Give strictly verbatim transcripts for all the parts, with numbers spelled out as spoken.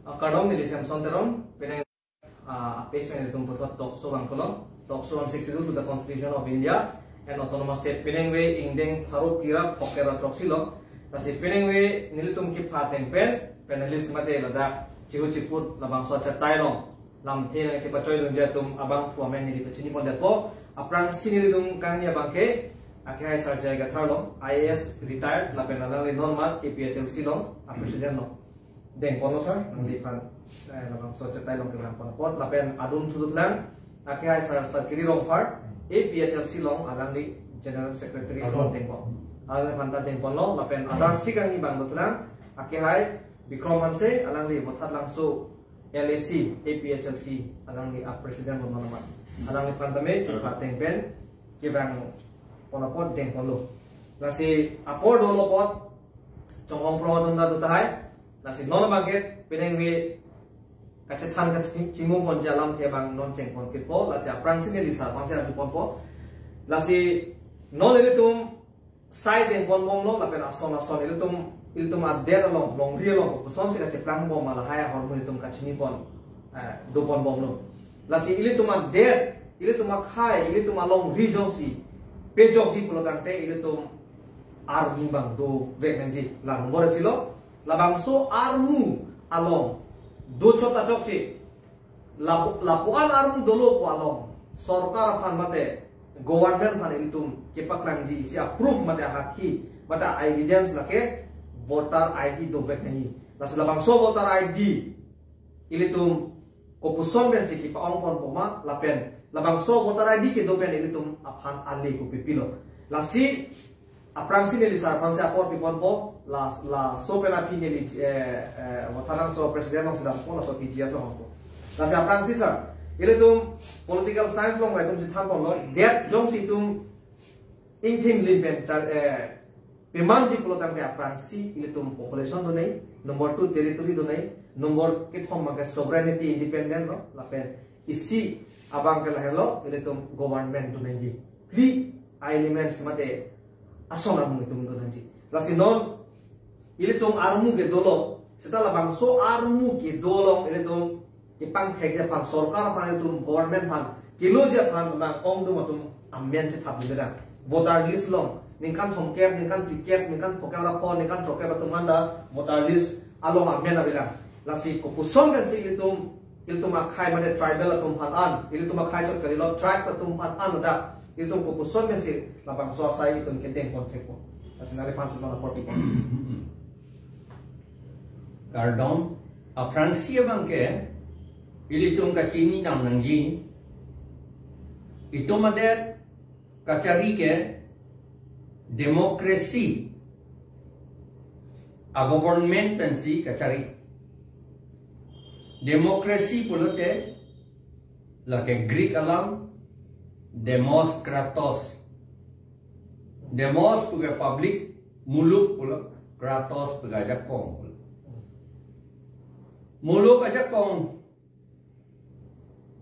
Kardom, neli Samson Teron, penang, ah, page pen nelitum puthot talk show vangthulo. Talk show on sixty-two to the Constitution of India and Autonomous State, penang ve ingdeng pharo phli ra phongo ra throksi lo. Lasi penang ve nelitum kepha ateng pen panelist mate ladak chihu chiput labangso achetai along lamthe nangchepachoi dunji atum abangphu amen neli pachini pondetpo. Aphrangsi nelitum kangni abang ke, akehai Sir J I Kathar lo, I A S retired, lapen alangli non mat A P H L C along a president lo. Dengponlo sir, nangliphan, eh, labangso achetai along kevang pon apot, lapen adun thudut lang, akehai Sir Sarkiri Rongphar, A P H L C along alangli general secretary Ardom. Dengpon. Alangliphan ta dengponlo, lapen adar si kangni abang dothulang, akehai Bikram Hanse, alangli Vothatlangso L A C, A P H L C, alangli a president lo non mat. Alangliphan tame kepha ateng pen kevang pon apot dengponlo. Lasi apor dolo apot, chonghong prong atum ta do tahai. Lasi non abang ke penang ve kachethan kachimung ponji alamthe abang non chengpon pitpo. Lasi aphrangsi neli sir aphan si arju ponpo. Lasi non ilitum sai dengpon bomlo lapen ason ason ilitum, ilitum adet along, longri along kopuson si kacheplang bom ma lahai ahormu ilitum kachini pon, eh, dopon bomlo. Lasi ilitum adet, ilitum akhei, ilitum alongri jongsi pejokji pulo tangte ilitum armu abang dovek nangji. La nombor isi lo, labangso armu along dochot ta chokche. Lapu, lapu-an armu dolo pu along sorkar aphan mate government aphan ilitum kepaklangji isi a proof mate ahakhi mate evidence lake voter I D dovek nangji. Lasi labangso voter I D ilitum kopuson pensi kepa-ong ponpo ma, lapen labangso voter I D kedo pen ilitum aphan ale kopi pilo. Lasi aphrangsi neli sir aphan si apor piponpo, la, laso pen aphi neli, eh, eh, Vothatlangso president along si dampo, laso P G F along dampo. Lasi aphrangsi sir, ilitum political science along ilitum si thanponlo, det jongsi itum ingthim lim pen char, eh, pemanji pulo tangte aphrangsi ilitum population donai, number two territory donai, number kethom abang ke sovereignty independent lo, lapen isi abang ke lahenlo, ilitum government donaiji. Phli elements mate ason armu itum donangji. Lasi non ilitum armu ke dolo, seta labangso armu kedo along ilitum kepangthekji aphan, sorkar aphan, ilitum government aphan keloji aphan abang ongdung atum amen chethap nangji dang. Voter list along ningkan thomkep, ningkan phlikep, ningkan phokep ra pho, ningkan throkkep atum anta voter list along amen avelang. Lasi kopuson pensi ilitum, ilitum akhei mate tribal atum aphan an, ilitum akhei chot kalilo tribes atum aphan an ladak ilitum kopuson pensi labangso asai ilitum kedengpon thekpo. Lasi nangliphan si non apor pipo. Kardom, aphrangsi abang ke ilitum kachini nam nangji. Itum adet kachari ke democracy a government pensi kachari. Democracy pulote lake Greek alam demos kratos. Demos puke public, muluk pulo, kratos puke ajakong pulo. Muluk ajakong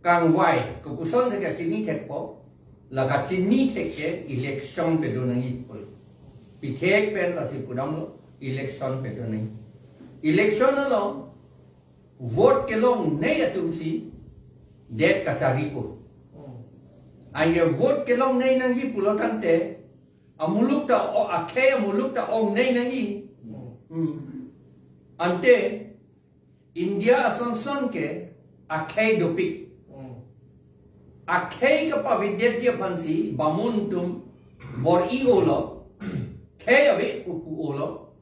kangvai, kopuson si kachini thekpo, la kachini thek ke election pedo nangji pulo. Pithek pen lasi pudamlo, election pedo nangji. Election along vote kelongnei atum si det kacharipo. Anke vote kelongnei nangji pulo tangte, amuluk ta o, akhei amuluk ta ongnei nangji. Hmm. Ante India asonson ke akhei dopik. Hmm. Akhei kapavedetji aphansi bamun atum bor-i olo, khei ave pupu olo,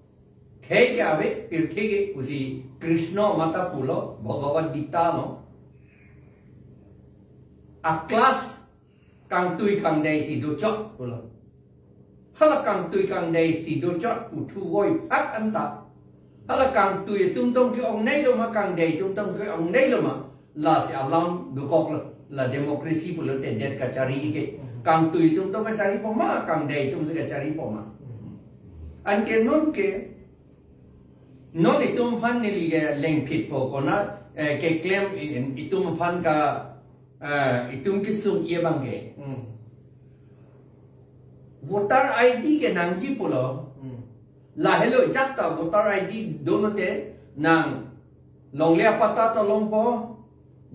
khei ke ave pirthe ke pusi Krishna mata pulo, Bhagavad Gita lo. A class kangtui kangdei si dochot pulo. Hala kangtui kangdei si dochot pu thu voi phak anta, hala kangtui atum tong ke ongnei lo ma, kangdei atum tong ke ongnei lo ma, lasi alam dokok lo. La democracy pulote det kachari ke. Kangtui atum tong kacharipo ma, kangdei atum si kacharipo ma. Anke non ke, non itum aphan neli ke lengphitpo, konat, eh, keklem, eh, itum aphan ka, eh, itum kesung e abang ke. Hmm. Voter I D ke nangji pulo. Hmm. Lahelo ajat ta voter I D dolote nang Longle apatta ta longpo,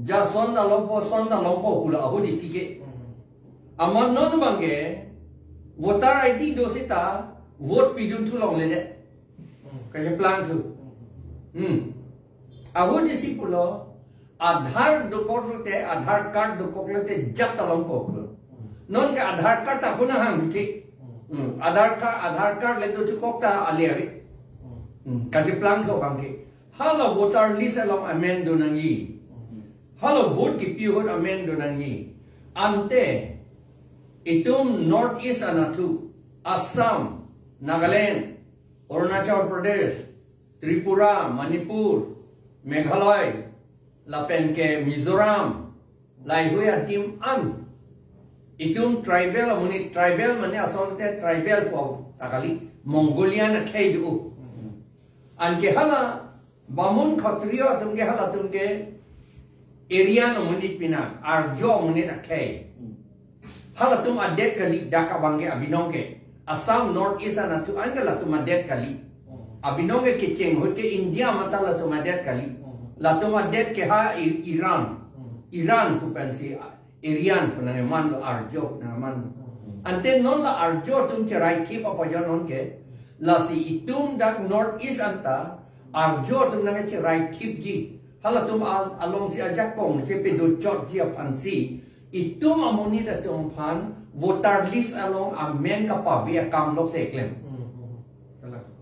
jason ta longpo, son ta longpo pulo ahut isi ke. Amat non abangke voter I D do seta vote pidun thu longledet. Kacheplang thu. Hmm. Ahut isi pulo, Aadhaar dokoklote, Aadhaar card dokoklote jat ta longpo pulo. Non ke Aadhaar card ta kuna hang ke. Hmm. Aadhaar card, Aadhaar card le do chukok ta ale ave. Hmm. Kacheplang thu abangke. Hala voter list along amen do nangji. Hala vote kipi ahut amen do nangji. Ante itum North East anatthu, Assam, Nagaland, Arunachal Pradesh, Tripura, Manipur, Meghalaya, lapen ke Mizoram, laheihui adim an. Itum tribal amonit, tribal mane asonte tribal pu ta kali, Mongolian akhei do. Anke hala Bamun Khatriya atum ke, halatum ke Aryan amonit pina, Arjo amonit akhei. Halatum adet kali dak abangke abinong ke. Assam North East anatthu an ke latum adet kali. Abinong ke kecheng ahut ke India mata latum adet kali. Latum adet ke ha I-, Iran. Iran pu pensi Aryan pu nangkeman lo, Arjo pu nangkeman lo. Ante non la Arjo atum cherai thip apajon non ke, lasi itum dak North East anta Arjo atum nangcherai thipji. Halatum al-, alongsi ajakong si pedochotji aphansi itum amonit atum aphan voter list along amen kapave akam lok se klem.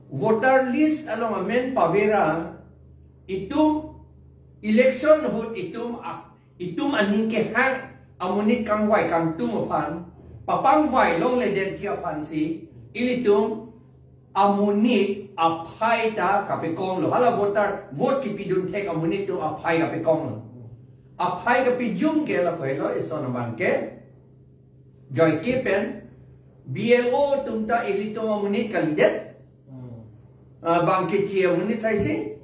Voter list along amen pavera, itum election ahut itum a-, itum aning kehang amonit kangvai kangtum aphan, papangvai longledetji aphansi ilitum amonit aphai ta kapekong lo. Hala voter, vote kipidun thek amonit atum aphai kapekong lo. Aphai kapejum ke lapu helo, ison abangke Joike pen B L O atum ta ilitum amonit kalidet. Ah, bang keche amonit saisi.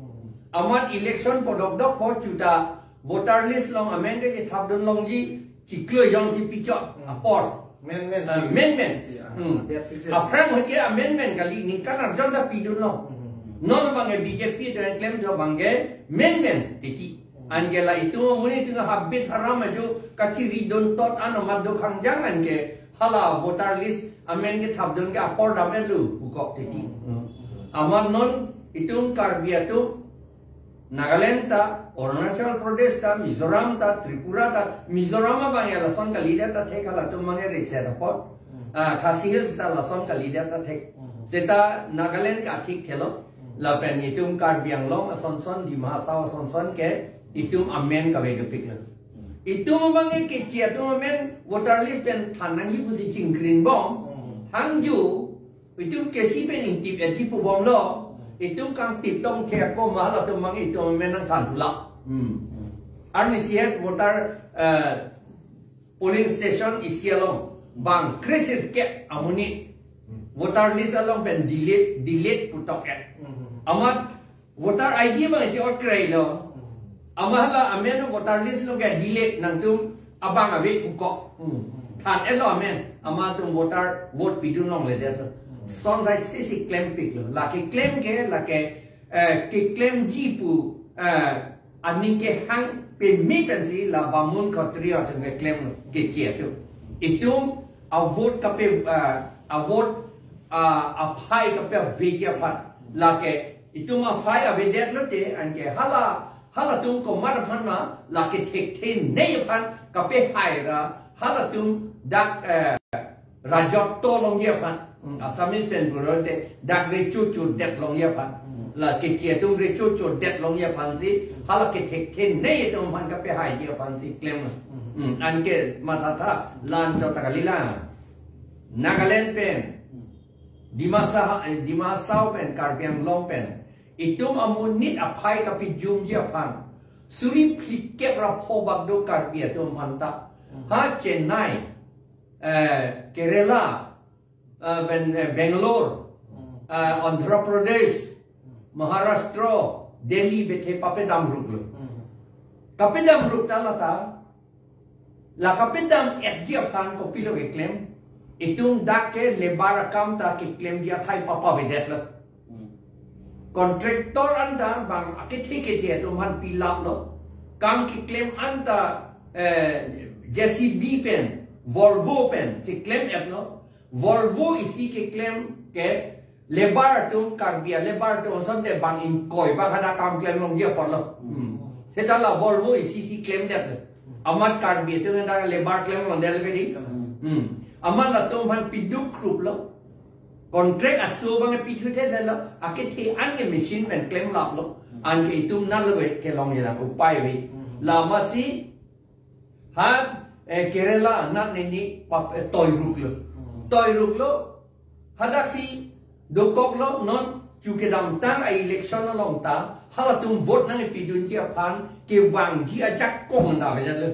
Amat election podok dokpo chuta voter list along amen kechethapdun longji, chiklo jongsi pichot apor. Menmen Ah, si. Menmen. Si, ah, Hmm. Dia fix it. Aphrang ahut ke amendment kali, ningkan arjon ta pidun lo. Hmm. Non abangke B J P do klem do abangke menmen titi. Hmm. Anke la itum amonit atum habit haram ajo kachiri duntot ano mat do khangjang anke hala voter list amen kethapdun ke apor dam elu pukok titi. Hmm. Hmm. Amat non itum Karbi atum Nagaland ta, Arunachal Pradesh ta, Mizoram ta, Tripura ta, Mizoram abang ya lason kalidet ta thek, halatum mane reset apot. Hmm. Ah, Khasi Hills ta lason kalidet ta thek. Hmm. Seta Nagaland ke athik thelo. Hmm. Lapen itum Karbi Anglong ason son, Dima Hasao ason son ke itum amen kave dopik lo. Hmm. Itum abang ke keche atum amen voter list pen than nangji pusi chingkring bom. Hmm. Hangju itum K C pen ingtip etji pu bom lo. Itum kangtip tong the ako ma halatum abang itum amen nangthan thu la. Hmm. Arnisi het voter, eh, polling station isi along bang kre sirkep amonit voter list along pen delete, delete putok et. Hmm. Amat voter I D abang isi ot krai lo. Ama hala amen voter list along ke delete, nangtum abang ave pukok. Hmm. Than elo amen. Ama atum voter vote pidun longledet lo. Hmm. Son saisi si klempik lo. Lake klem ke, lake, eh, keklemji pu, eh, aning kehang peme pensi la Bamun Khatriya atum keklem lo, keche atum. Itum avote kape, eh, avote, ah, aphai kapeaveji aphan. Lake itum aphai avedet lote anke hala, halatum komat aphan ma lake thekthe nei aphan kapehai ra halatum dak, eh, rajotto longji aphan. Hmm, Assamese pen pulote dak recho chodet longji aphan. Hmm. Lake keche atum recho chodet longji aphansi hala kethekthe nei atum aphan kapehaiji aphansi klem. Hmm. Hmm, anke mathatha lan chot ta kali la. Nagaland pen. Hmm. Dimasa, eh, Dima Hasao pen, Karbi Anglong pen. Itum amonit aphai kapejumji aphan. Suri phlikep ra pho bak do Karbi atum aphan ta. Hmm. Ha Chennai, eh, Kerala, eh, ben, eh, Bangalore, Hmm. eh, Andhra Pradesh, Hmm. Maharashtra, Delhi bethe papedam ruk lo. Hmm. Kapedam ruk ta lata, la kapedam etji aphan kopilo keklem, itum dak ke labour akam ta keklemji athai papavedet lo. Hmm. Contractor anta bang akethe kethe atum aphan pilaplo. Kam keklem anta, eh, J C B pen, Volvo pen si klem-etlo. Volvo isi keklem ke labour atum, Karbi a-labour atum asonte bang ingkoi bang hadak kam klem longji apotlo. Hmm. Seta la Volvo isi si klemdetlo. Amat Karbi atum hadak labour klem longdetlo ke dei. Hmm. Amat latum aphan piduk kruplo. Contract aso bang pithuthedetlo. Akethe an ke machine pen klemlaplo. Anke itum nalo ve kelong ilang upai ave. Lasi ha, eh, Kerala anat nini pap, eh, toiruklo. Toiruklo. Hadaksi dokoklo, non chu kedamtang a-election along ta halatum vote nangpidunji aphan kevangji ajakong ta avedet lo.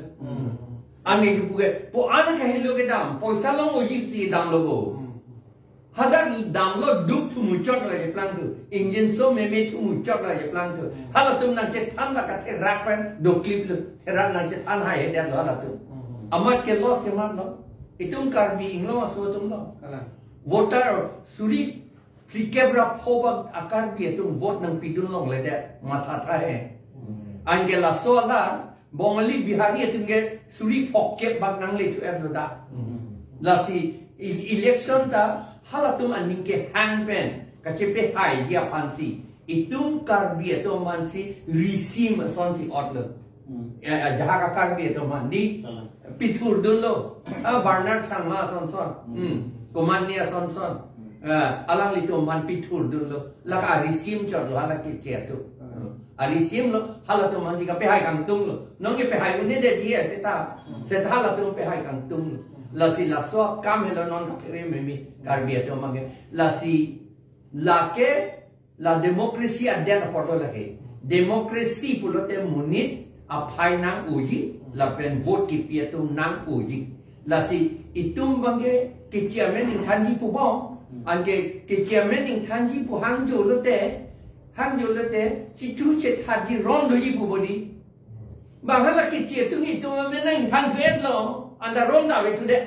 Ani ke puke po an kahelo kedam, poisa long-oji si damlo bo. Hadak damlo, duk thu muchot lo je plangthu. Engine so meme thu muchot lo je plangthu. Halatum nangchethan la katherak pen dokliplo. Therak nangchethan haidetlo halatum. Amat ke loss kematlo. Itum Karbi Anglong aso atumlo. Kalang. Voter suri phlikep ra pho bak a-Karbi atum vote nangpidun longledet. Mathatha he. Anke laso alar Bongali Bihari atum ke suri phokep bak nangle thu-etlo da. Lasi e-, election ta halatum aning kehang pen kachepehaiji aphansi itum Karbi atum aphansi risim asonsi otlo. Ya, ya, jahak a-Karbi atum aphan dei. Salah. Pithurdunlo. Ah, Bernard Sangma asonson. Hmm. Komatne asonson. Ah, alanglitum aphan pithurdunlo. Lake arisim chotlo, hala keche atum. Arisimlo, halatum aphansi kapehai kangtunglo. Non kepehai un-edetji seta. Seta halatum pehai kangtunglo. Lasi laso akam helo non kaphere meme Karbi atum aphan ke. Lasi lake la democracy adet apotlo lake. Democracy pulote monit aphai nang-oji, lapen vote kepi atum nang-oji. Lasi itum abangke keche amen ingthanji pu bom, anke keche amen ingthanji pu hangjo lote, hangjo lote, chitu chethaji ron doji pu bo dei. Bang hala keche atum itum amen nang ingthan thu-etlo, anta ron ta ave thudet.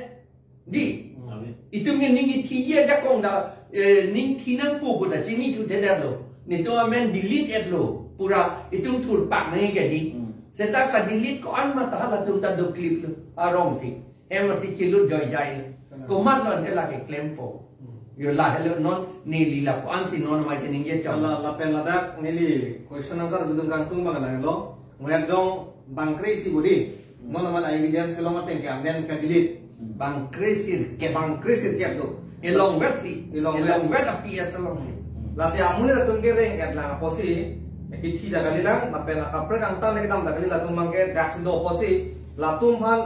Dei. Hmm. Itum ke ning kethiji ajakong ta, eh, ning thi nangpo pu ta chini thuthedetlo. Netum amen delete-etlo. Pura itum thurpak nangji ke dei. Hmm. Seta ka-delete ko-an ma ta halatum ta dokliplo. Arongsi. Hem si chilut joijai. Hmm. Komatlo ante lake klempo. Hmm. Yo lahelo non neli lapu-ansi non mai ke ningje chot. La, lapen ladak neli question angkar judum kangtung bang lahelo. Ngayat jong bangkre isi budi. Non amat evidence kelong ateng ke amen ka-delete. Bangkre sirkep. Bangkre sirkep do. Elongvet si. Elongvet. Elongvet a-P S alongsi. Lasi amonit atum ke reng-etlang apotsi, kithi ta kalilang, lapen akaprek angtan kedam ta kali, latum abangke daksi do apotsi, latum aphan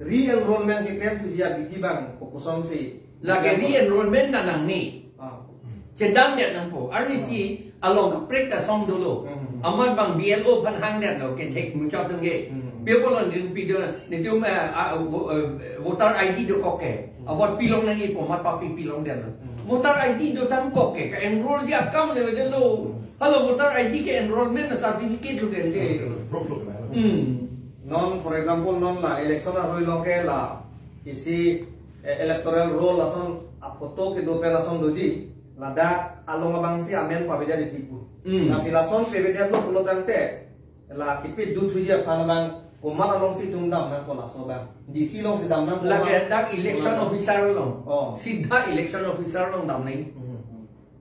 re-enrollment keklem thuji abidi abang kokosonsi. Lake re-enrollment ta nangne. Ah. Chedamdet nangpo. Arnisi along kaprek ta song dolo. Hmm. Amat bang B L O aphan hangdetlo, kethek muchot atum ke. Hmm. Pi apotlo netum pido, netum, eh, ah, vo-, eh, voter I D dokok ke. Hmm. Apot pilong nangjipo, amat papi pilongdetlo. Hmm. Voter I D dotangkok ke, ka-enrollji akam le dolo. Hmm. Hala voter I D ke enrollment certificate lo ke. Proof lo ke. Hmm. Non, for example, non la election aroi lo ke la isi, eh, electoral roll ason a-photo kedo pen ason doji. Ladak along abangsi amen pavedet-etji pu. Hmm. Lasi lason pavedetlo pulo tangte, la kipidun thuji aphan abang komat alongsi itum dam nangpo laso abang? D C alongsi dam nangpo? Lake dak election officer along. Oh. Sidha election officer along dam nangji. Hmm.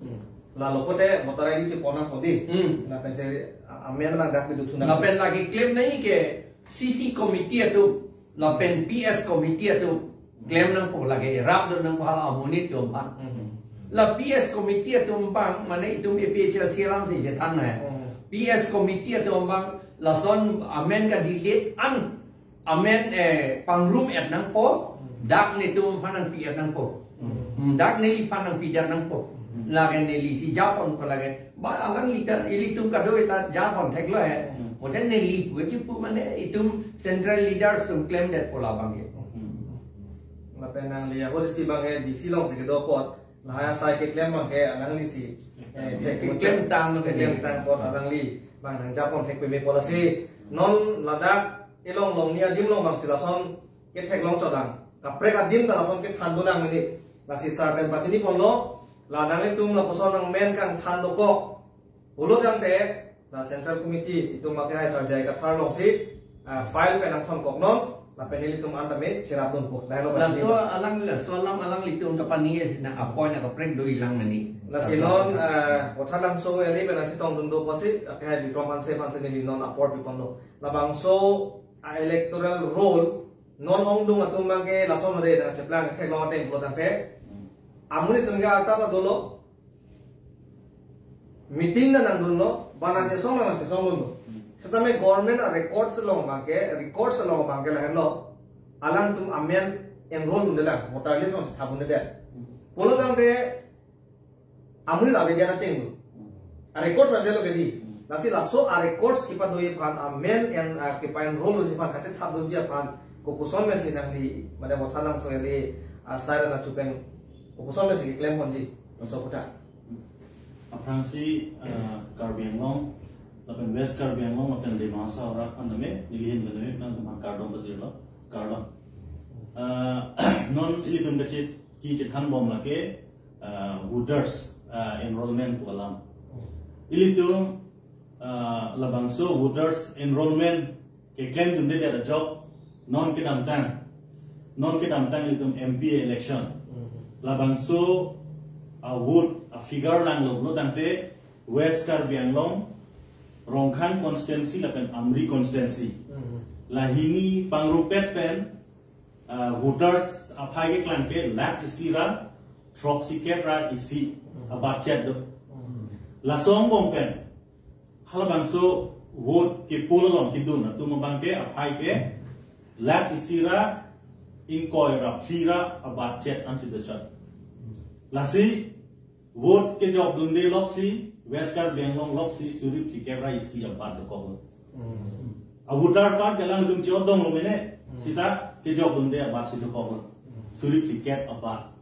Hmm. Lalo pote voter I D chepon nangpo dei. Hmm. Lapensi a-, amen abang dak pidun thu nang. Lapen lake claim nangji ke C C committee atum, lapen P S committee atum claim nangpo, lake rapdun nangpo hala amonit atum abang. Hmm. La P S committee atum abang, mane itum A P H L C alamsi chethan nang. Hmm. P S committee atum abang lason amen ka-delete an, amen, eh, pangrum-et nangpo, dak netum aphan nangpi-et nangpo. Hmm. Hmm, dak neliphan nangpidet nangpo. Hmm. Lake nelisi japonpo lake. Ba alangli ta, ilitum kadokave ta japon theklo he. Hmm. Mote neli pu chipu mane itum central leaders atum klemdetpo labang ke. Hmm. Lapen nangli ahut isi abangke D C alongsi kedo apot, lahai asai keklem abangke alanglisi. Eh, thek-, klemtanglo ke, klemtang apot alangli abang nangjapon thek peme pu lasi. Non ladak elong longni adim along abangsi lason ketheklong chodang. Kaprek adim ta lason kethan dolang mene. Lasi sar pen pachiniponlo, la nanglitum lapuson nangmen kangthan dokok. Pulo tangte, la Central Committee itum abang ke hai Sar J I Kathar alongsi, ah, file pen nangthonkoknon, lapen ilitum an tame cherapdunpo. Lahelo. Laso alang, laso alam alanglitum kapani si nang appoint akaprek do-ilang mani. Lasi non, ah, Vothatlangso L A pen nangchetongdun do pusi, ah, ke hai Bikram Hanse aphansi neli non apor piponlo. Labangso a-electoral roll non ongdung atum abang ke lason ore nangcheplang theklong ateng pulo tangte, amonit atum ke arta ta dolo, meeting ta nangdunlo, ba nangchesong nangchesongdunlo. Setame government a-records along abang ke, records along abang ke lahenlo, alangtum amen enroll undelang, voter list alongsi thap undelang. Pulo tangte, amonit avedet ateng lo. A-records avelo ke dei. Lasi laso a-records kepadoji aphan, amen en, ah, kepa-enroll unji aphan, kachethapdunji aphan, kokoson pensi nangli, mane Vothatlangso L A, ah, sir nangcheplang, kokoson pensi keklem ponji, laso kotha. Aphrangsi, ah, Karbi Anglong, lapen West Karbi Anglong, lapen Dima Hasao arat aphan tame, neli ahin pen tame, nangtum aphan kardom pajirlo, kardom. Ah, non ilitum kachet, kachethanbom lake, ah, voters, ah, enrollment pu alam. Ilitum, ah, labangso voters enrollment keklem dundedet ajok non kedamtang, non kedamtang ilitum M P election. Labangso a-vote a-figure langlo pulo tangte West Karbi Anglong, Rongkhang constituency lapen Amri constituency. Lahini pangrupet pen, ah, voters aphai keklang ke lakh isi ra throksi kep ra isi abatchet do. Laso angbong pen halabangso vote ke-poll along kedun atum abang ke aphai ke lakh isi ra ingkoi ra phli ra abatchet ansi dochot. Lasi vote kejok dunde loksi, West Karbi Anglong loksi, suri phlikep ra isi abat dokok. A-voter card ke alangtum che-otdunglo mene, seta kejok dunde abatsi dokok. Suri phlikep abat.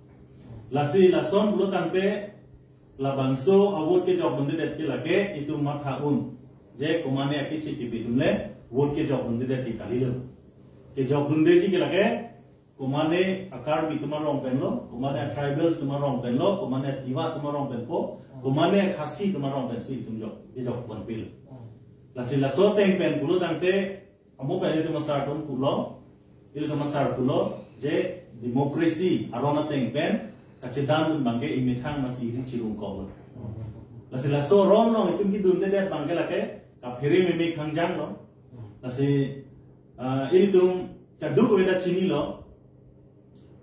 Lasi lason pulo tangte, labangso a-vote kejok dundedet ke lake itum matha un. Je komane akeche kebi atum le vote kejok dundedet ke kalilo. Kejok dundeji ke lake, komane a-Karbi atum arong penlo, komane a-tribals atum arong penlo, komane a-Tiwa atum arong penpo, komane a-Khasi atum arong pensi itum jok, ijok ponpil. Lasi laso ateng pen pulo tangte, amo pen ilitum asar atum pulo, ilitum asar pulo, je democracy aron ateng pen, kachedandun abang ke imethang masi iri chirung kok. Lasi laso aron along itum kedundedet abang ke lake, kaphere meme khangjang lo. Lasi, ah, ilitum kadokave ta chinilo.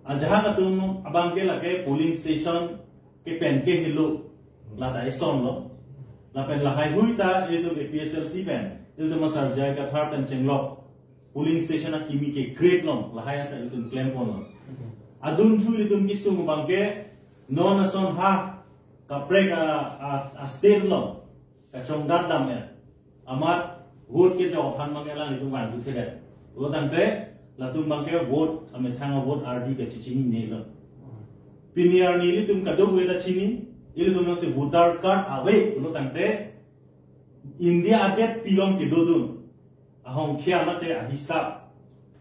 Ajahak atum abang ke lake polling station kepen ke helo, lata eson lo. Lapen lahai hui ta ilitum A P H L C pen, ilitum asar J I Kathar pen chenglok polling station akimi ke-create long, lahai ta ilitum klem ponlo. Adunthu ilitum kesung abang ke non ason ha kaprek a, a, a-state along kachongdat dam er. Amat vote kejok aphan abang ke alanglitum vangthuthedet. Pulo tangte, latum abang ke vote, amethang a-vote ardi kachechinine lo. Pini arni ilitum kadokave ta chini, ilitum alongsi voter card ave, pulo tangte, India adet pi along kedodun ahongkhia mate ahisap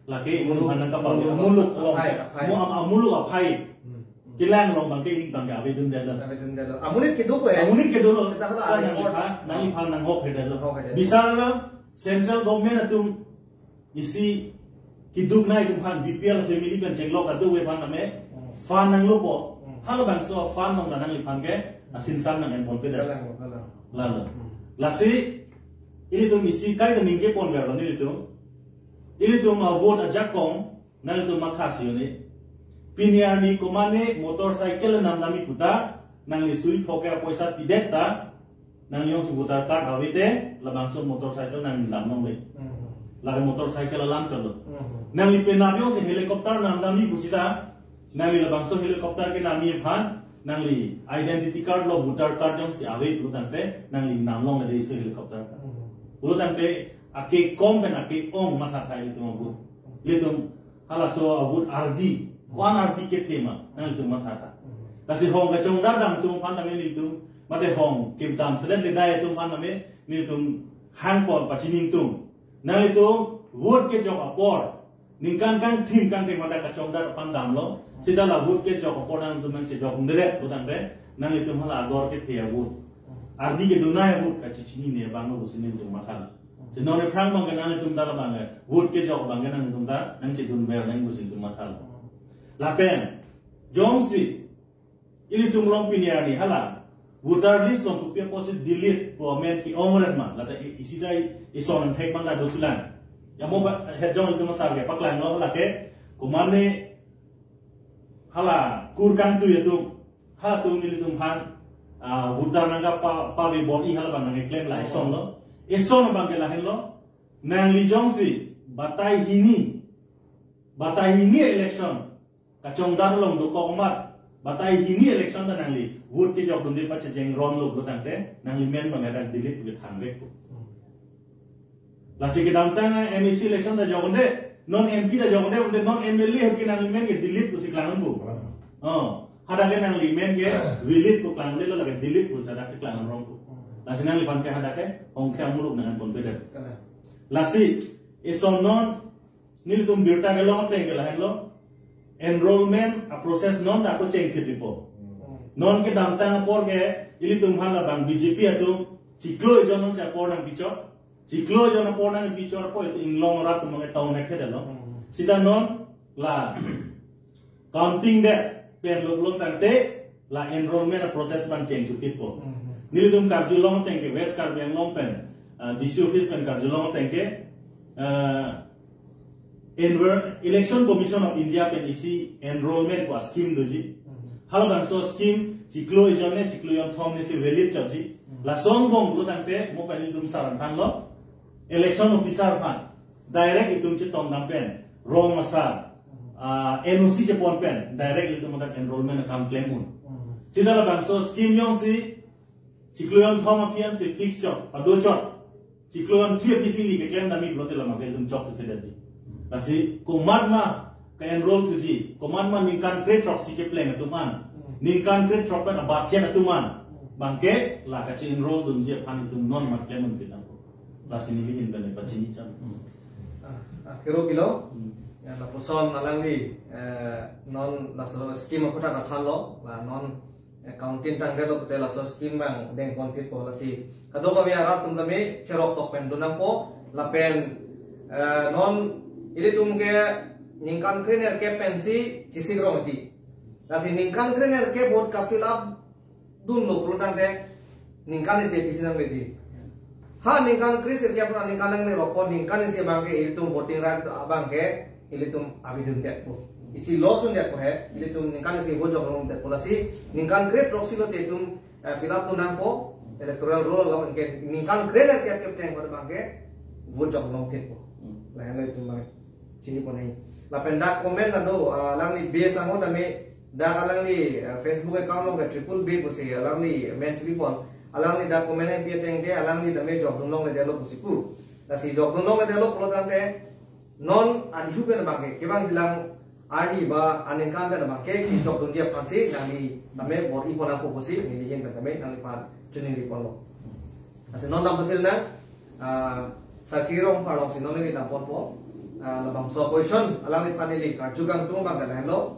lake imun Muluk, hanan kapal muluk, muluk along. Aphai, aphai. Mu am-, amuluk aphai. Hmm. Kelang along abang ke ili abang ke avedundetlo. Avedundetlo. Amonit kedo ko, eh? Amonit kedo lo. Seta hala. Seta amonit nangliphan, nangliphan nanghokthedetlo. Hokthedetlo. Bisar alam central government atum isi keduk nai atum aphan, B P L family pen chenglok kadokave aphan tame, hmm, fund nanglopo. Hmm. Halabangso fund along nangliphan ke asinsan nang-en ponpedet. Kalang, kalang. Lalo. Hmm. Lasi, ilitum isi kaita ningje ponverlo nelitum. Ilitum a-vote ajakong, nanglitum mathasi un-e. Pini arni komane motorcycle namnami puta, nangli suri phok ke apoisa pidet ta, nangli jongsi voter card ave te, labangso motorcycle nangli dam longle. Hmm. Lake motorcycle alam chotlo. Hmm. Nangli penap jongsi helicopter namnami pusita, nangli labangso helicopter kenamji aphan, nangli identity card lo voter card jongsi ave pulo tangte, nangli nam longle dei so helicopter. Hmm. Pulo tangte, ake-kom pen ake-ong mathatha ilitum a-vote. Ilitum halaso a-vote ardi, ko-an ardi kethe ma, nanglitum mathatha. Lasi hong kachongdat dam atum aphan tame nelitum, mate hong kedam selet ledai atum aphan tame nelitum hangpon pachiningtung. Nanglitum vote kejok apor, ningkan kangthim kangthim mate kachongdat aphan damlo, seta la vote kejok apor nangtum nangchejokdundedet pulo tangte, nanglitum hala ador kethe a-vote. Ardi kedun ai vote kachechinine abang lo pusi nelitum mathalo. Si non aphrang abangke nanglitum ta labang ke vote kejok abangke nanglitum ta nangchedunver nang pusi nelitum mathalo. Lapen jongsi ilitum along pini arni hala voter list along kopi apotsi delete pu amen ke-ongret ma, lata i-, isi ta i-, ison thek abang ta dosulang. Ya mo ba, het jong ilitum asar ke paklanglo lake, komatne hala kur kangtui atum, halatum ilitum aphan, ah, voter nangkapa, pave bor-i hala abang nangkeklem la ison lo. Ison abangke lahenlo. Nangli jongsi batai hini, batai hini election kachongdar along dokok amat, batai hini election ta nangli vote kejokdunde pachejeng ronlo pulo tangte, nangli men abang hadak delete pu kethanvekpo. Lasi kedamtang a-M A C election ta jokdunde, non M P ta jokdunde, bonta non M L A ke nangli men ke delete pusi klang unpo. Oh, hadak ke nangli men ke valid pu klang unde lo, lake delete pu hadak si klang rongpo. Lasi nangliphan ke hadak ke hongkhe amuluk nangponpedet. Kalang. Lasi ison non nelitum birta kelong ateng ke lahenlo, enrollment a-process non ta ako chengkit-ikpo. Non kedamtang apor ke ilitum hala abang B J P atum chiklo ejon si apor nangpichot. Chiklo ejon apor nangpichot apot itum inglong arat atum abangke town hek thedetlo. Sita non la counting det pen lo pulo tangte la enrollment a-process abang chengkit-ikpo. Nelitum karjulong ateng ke West Karbi Anglong pen, ah, D C office pen karjulong ateng ke, ah, Enro-, Election Commission of India pen isi enrollment pu a-scheme doji. Halabangso scheme chiklo ejon ne chiklo jonthom ne si valid chotji. Lason angbong pulo tangte mo pen ilitum sar an thanlo. Election officer aphan direct itum chetongdam pen, rong asar, ah, N O C chepon pen direct itum hadak enrollment akam klem un. Sita labangso scheme jongsi chiklo jonthom aphi ansi fix chot, pado chot. Chiklo jonphli aphi si neli keklem damji pulote la abangke itum chokthedetji. Lasi komat ma ke-enroll thuji, komat ma ningkan krethrok si kepleng atum an, ningkan krethrok pen a-budget atum an abangke la kache-enroll dunji aphan itum non mat klem un pinangpo. Lasi neli ahin pen pachini cham. Ah, ah, kero pilo. Ya, lapuson alangli, eh, non laso scheme aphuthak nangthanlo, la non, eh, counting tangdet lo pute laso scheme abang dengponphitpo, lasi kadokave arat atum tame cherok tok pen dun nangpo, lapen, eh, non ilitum ke ningkan krenerkep pensi chesik rong iti. Lasi ningkan krenerkep vote ka-fill up dunlo pulo tangte ningkan isi pisi nangleji. Ha ningkan kresirkep na ningkan nangle rokpo, ningkan isi abangke ilitum voting right abangke ilitum avedundetpo. Isi loss undetpo he, ilitum ningkan isi vote jok rongdetpo, lasi ningkan krethrok si lote itum, eh, fill up dun nangpo, electoral roll along ke ningkan krenerkep kepteng abangke vote jok rongphitpo. Lahenlo itum abang chinipon nai. Lapen dak comment ta do, ah, alangli base angot tame, dak alangli, ah, Facebook account along ke triple B pusi alangli men chinipon. Alangli dak comment nangpi ateng ke alangli tame jokdun longledetlo pusi pu. Lasi jokdun longledetlo pulo tangte non adihu pen abangke kevangjilang arni ba aningkan pen abangke kejokdunji aphansi nangli tame bor-ipon nangpo pusi neli ahin pen tame nangliphan choningriponlo. Lasi non dam tepil nang, ah, Sarkiri Rongphar alongsi non neli damponpo. Ah, labangso question alangliphan neli karju kangtung abang ke lahenlo.